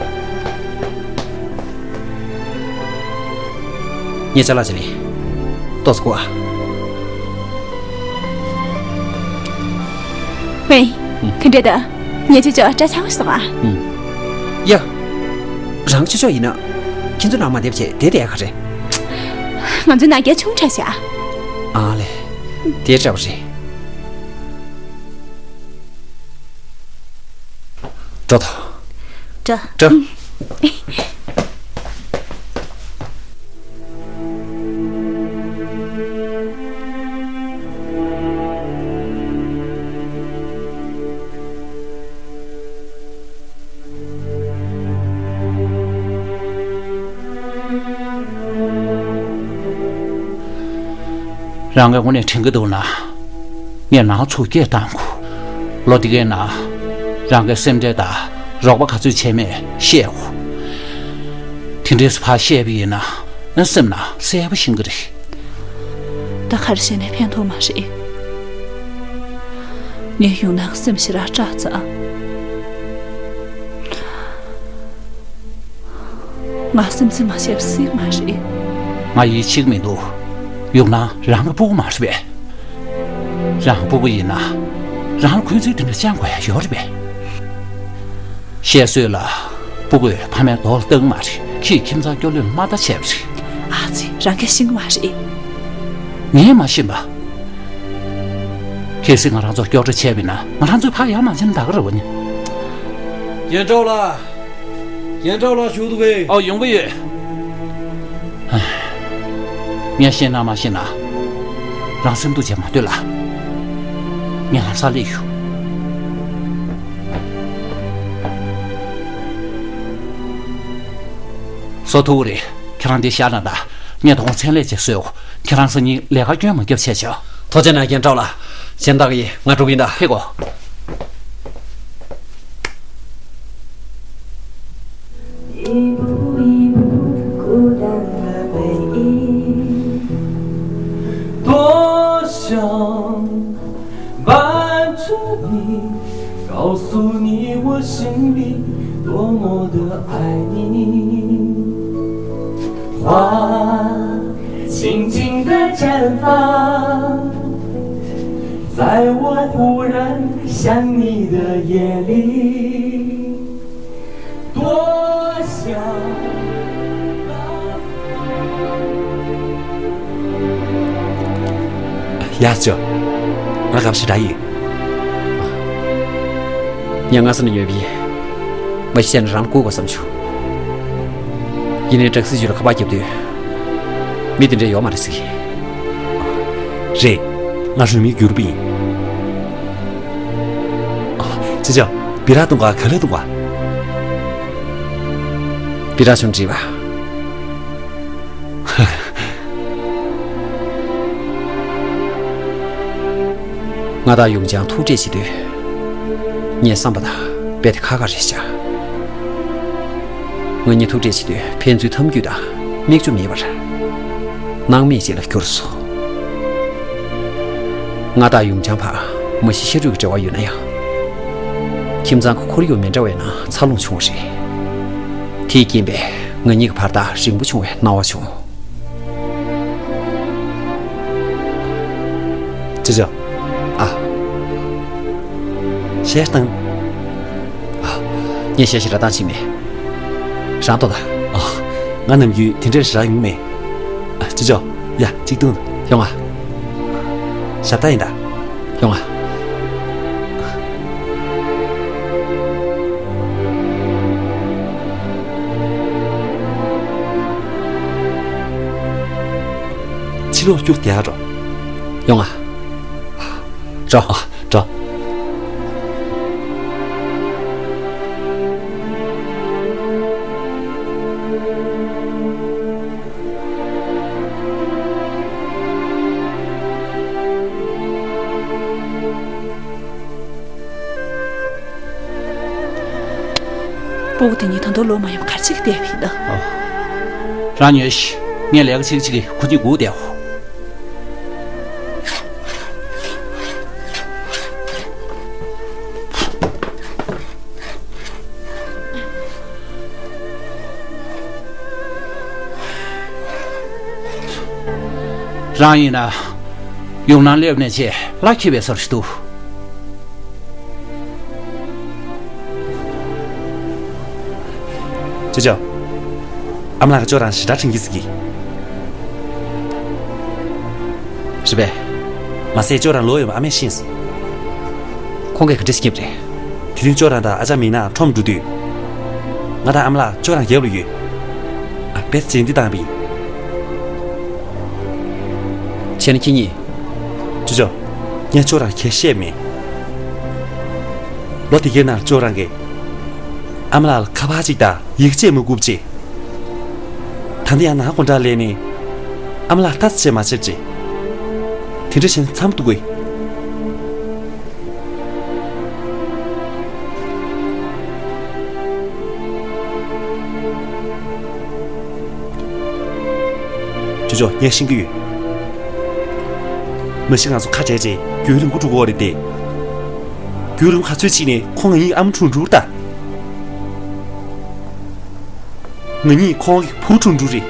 ངས་ཅ་ལག་བྱས་ལེ། ཏོག་ཙམ་སྒུག་ཨ། ཝེ། ཨུ། ག་འདྲས་འདུག་ངས་ཅོ་ཅོ་སྐྲ་ཆག་སོང་ཨ། ཨུ། ཡ། རང་ཅོ་ཅོ་ཡིན་ན། ཁྱེད་ཚོ་ནང་མ་བསྡད་བྱས་བསྡད་བསྡད་ཡག་ག་རེད། ང་ཚོ་ནང་རྒྱ་ཆུང་དྲགས་ཤག་ཨ་ལེ། དེ་འདྲ་བ་རེད། འགྲོ་དང་། འགྲོ། འགྲོ། རང་གིས་དངོས་གནས་དྲན་གྱི་འདུག་ན། ངས་ནང་ཚུར་སྐད་བཏང་དགོས། ལོ་འདི་གའི་ནང་རང་གི་སེམས་ཁྲལ་དང་རོགས་པ་ག་ཚོད་བྱས་མེད་བཤད་དགོས། དེ་འདྲས་ཕར་བཤད་པ་ཡིན་ན་སེམས་ནང་གསལ་པོ་ཤེས་ཀྱི་རེད། ད་ག་རེ་བྱས་ནས་ཕན་ཐོགས་མ་རེད། ངས་ཡོང་ན་སེམས་ཞེ་དྲག་སྐྲག་ཙང་། ང་སེམས་ཚིམ་མ་བྱས་པ་སྲིད་མ་རེད། ང་ཡིད་ཆེས་མི་འདུག་ཡོང་ན་རང་གི་སྤུ་གུ་མ་རེད་པས། རང་སྤུ་གུ་ཡིན་ན། རང་ལ་འཁོན་འཛིན་དེ་འདྲ་བཅང་དགོས་ཡ་ཡོད་རེད་པས། བཤད་སྲོལ་ལ། སྤུ་གུས་ཕ་མའི་རྡོ་ལ་བཏགས་མ་རེད། ཁྱིས་ཁྱིམ་ཚང་སྐྱོ་ལོས་མ་ལྟ་བྱས་པ་རེད། ཨ་ཙི། རང་གིས་ཤེས་ཀྱི་མ་རེད། ངས་མ་ཤེས་པ། གལ་སྲིད་ང་རང་ཚོ་སྐྱོབ་བྲོ་ཆད་པ་ཡིན་ན། ང་རང་ཚོས་ཕར་ཡར་མ་ཕྱིན་ན་ད་ག་རེད་པ་ནི། རྒྱན་གྲོགས་ལགས། རྒྱན་གྲོགས་ལགས་བཞུགས་འདུག་གས། ཨོ། ཡོང་གི་ཡོད། ངས་བཤད་ན་མ་ཤེས་ན། རང་སེམས་སྡུག་བྱས་མ་སྡོད་ལ། ངས་ལམ་སང་སླེབས་ཡོང་། བཟོ་ཐུབ་ཀྱི་རེད། ཁྱེད་རང་འདིར་བཞག་གནང་དང་། ངས་དོ་དགོང་མཚན་ལས་བྱས་བཟོས་ཡོང་། ཁྱེད་རང་སང་ཉིན་ལས་ཀར་སྐྱོན་མ་བརྒྱབ་བྱས་བྱོས། ཐུགས་རྗེ་གནང་། རྒྱན་གྲོགས་ལགས། གཞན་དག་གིས་ང་འགྲོ་གི་ཡིན་ད། ཕེབས་གོ། ཡ་ཅོ། ང་སྐབས་ཞེ་དྲག་ཡིན། ངས་སྔ་ས་ནས་ཉོས་པའི་མ་གཞི་བྱས་ན་རང་ལ་བསྐུར་དགོས་བསམ་བྱུང་། ཡིན་ནའི་སྦྲག་སྲིད་ཅུས་ལ་ཁ་པར་བརྒྱབ་དུས། མི་དེ་འདྲ་ཡོད་མ་རེད་ཟེར་གི། རེད། ང་རུས་མིང་གུས་རུ་པ་ཡིན། ཅི་ཅོ། སྦི་རག་འཐུང་ག་ག་ལེར་འཐུང་ག། སྦི་རག་ཆུང་དྲིས་པ། ང་དང་ཡུམ་ཆེན་ཐུག་འཕྲད་བྱེད་དུས། ངས་བསམ་པ་དང་རྦད་དེ་ཁག་ཁག་རེད་ཤག། ང་གཉིས་ཐུག་འཕྲད་བྱེད་དུས་ཕན་ཚུན་འཐམ་འཁྱུད་དང་མིག་ཆུ་མེད་པར། སྣང་མེད་ཅིག་ལ་གྱུར་སོང་། ང་དང་ཡུམ་ཆེན་བར་མ་གཞི་ཤ་རུས་ཀྱི་འབྲེལ་བ་ཡོད་ན་ཡང་། ཁྱིམ་ཚང་གི་ཁོར་ཡུག་མི་འདྲ་བའི་ནང་འཚར་ལོངས་བྱུང་བ་རེད། དེའི་རྐྱེན་པས་ང་གཉིས་ཀྱི་བར་ཐག་རིང་པོ་བྱུང་བའི་སྣང་བ་བྱུང་། ཅོ་ཅོ། ཨ། གཞས་བཏང་། ཨ། ངས་གཞས་ཞེ་དྲག་བཏང་ཕྱིན་མེད། རང་ལྟོས་དང་། ཨ། ང་ནམ་རྒྱུན་དེ་འདྲས་ཞེ་དྲག་ཡོང་གི་མེད། ཨ། ཅོ་ཅོ། ཡ། གཅིག་བཏུང་། ཡོང་ང་། ཞབས་ཏ་ཡིན་ད། ཡོང་ང་། ཕྱི་ལོགས་སྐྱུག་བསྡད་ཨ་འགྲོ། ཡོང་ང་། འགྲོ། འགྲོ། སྤུ་གུ་དེ་གཉིས་ད་དུང་ལོག་མ་ཡོང་བ་ག་རེ་བྱེད་ཀྱི་བསྡད་པ་ཡིན་ན། ཨོ། རང་ཉོལ་ཤིག། ངས་ལས་ཀ་བྱེད་ཀྱི་བྱེད་ཀྱི་ཁོ་གཉིས་སྒུག་བསྡད་ཡོད། རང་ཡིན་ན། ཡུམ་ནང་སླེབས་ནས་བྱས་གླ་འཁྱེར་བའི་བཟོ་འདྲ་ཞིག་འདུག། ཅོ་ཅོ། ཨ་མ་ལགས་ཀྱིས་ཁྱོད་རང་ཞེ་དྲག་དྲན་གྱི་ཟེར་གི། རེད་པས། མ་ཟད་ཁྱོད་རང་ལོ་ཡོད་པ་ཨ་མས་ཤེས་སོང་། ཁོང་གིས་ག་འདྲ་ཞིག་བརྒྱབ་རེད། དེ་རིང་ཁྱོད་རང་དང་ཨ་ཅག་མིག་ནག་ཁྲོམ་འགྲོ་དུས། ང་དང་ཨ་མ་ལགས་ཁྱོད་རང་རྒྱབ་ལ་ཡོད། ཨ། དཔེ་བྱས་འདི་བཏང་བ་ཡིན། བྱས་ན་ཁྱེད་གཉིས། ཅོ་ཅོ། ངས་ཁྱོད་རང་ཁྱད་བཤད་མེད། ལོ་དེ་གའི་ནང་ཁྱོད་རང་གིས་ཨ་མ་ལགས་ལ་ཁ་པར་གཅིག་དང་ཡིག་ཆ་མ་བསྐུར་བྱས། ད་ལྟ་ཡང་ནང་དགོང་དག་སླེབས་ནས་ཨ་མ་ལགས་ལྟ་ཙམ་བྱས་མ་བྱས་བྱས། དེ་འདྲ་བྱས་ན་འཚམས་འདུག་གས། ཅོ་ཅོ། ངས་ཤེས་ཀྱི་ཡོད། མ་གཞི་ང་ཚོ་ཁ་བྲལ་རྗེས་རྒྱུན་རིང་པོ་འགྲོ་གི་ཡོད་རེད་དེ། རྒྱུན་རིང་པོ་ག་ཚོད་ཅིག་ནས་ཁོང་ང་གཉིས་ཨ་མ་འཁྲུངས་འགྲོ་གི་རེད་ད། ང་གཉིས་ཁོང་གི་བུ་འཁྲུངས་འགྲོ་གི་རེད།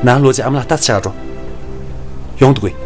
ནང་ལོག་བྱས་ཨ་མ་ལགས་ལྟ་ཙམ་བྱས་འགྲོ། ཡོང་འདུག་གས།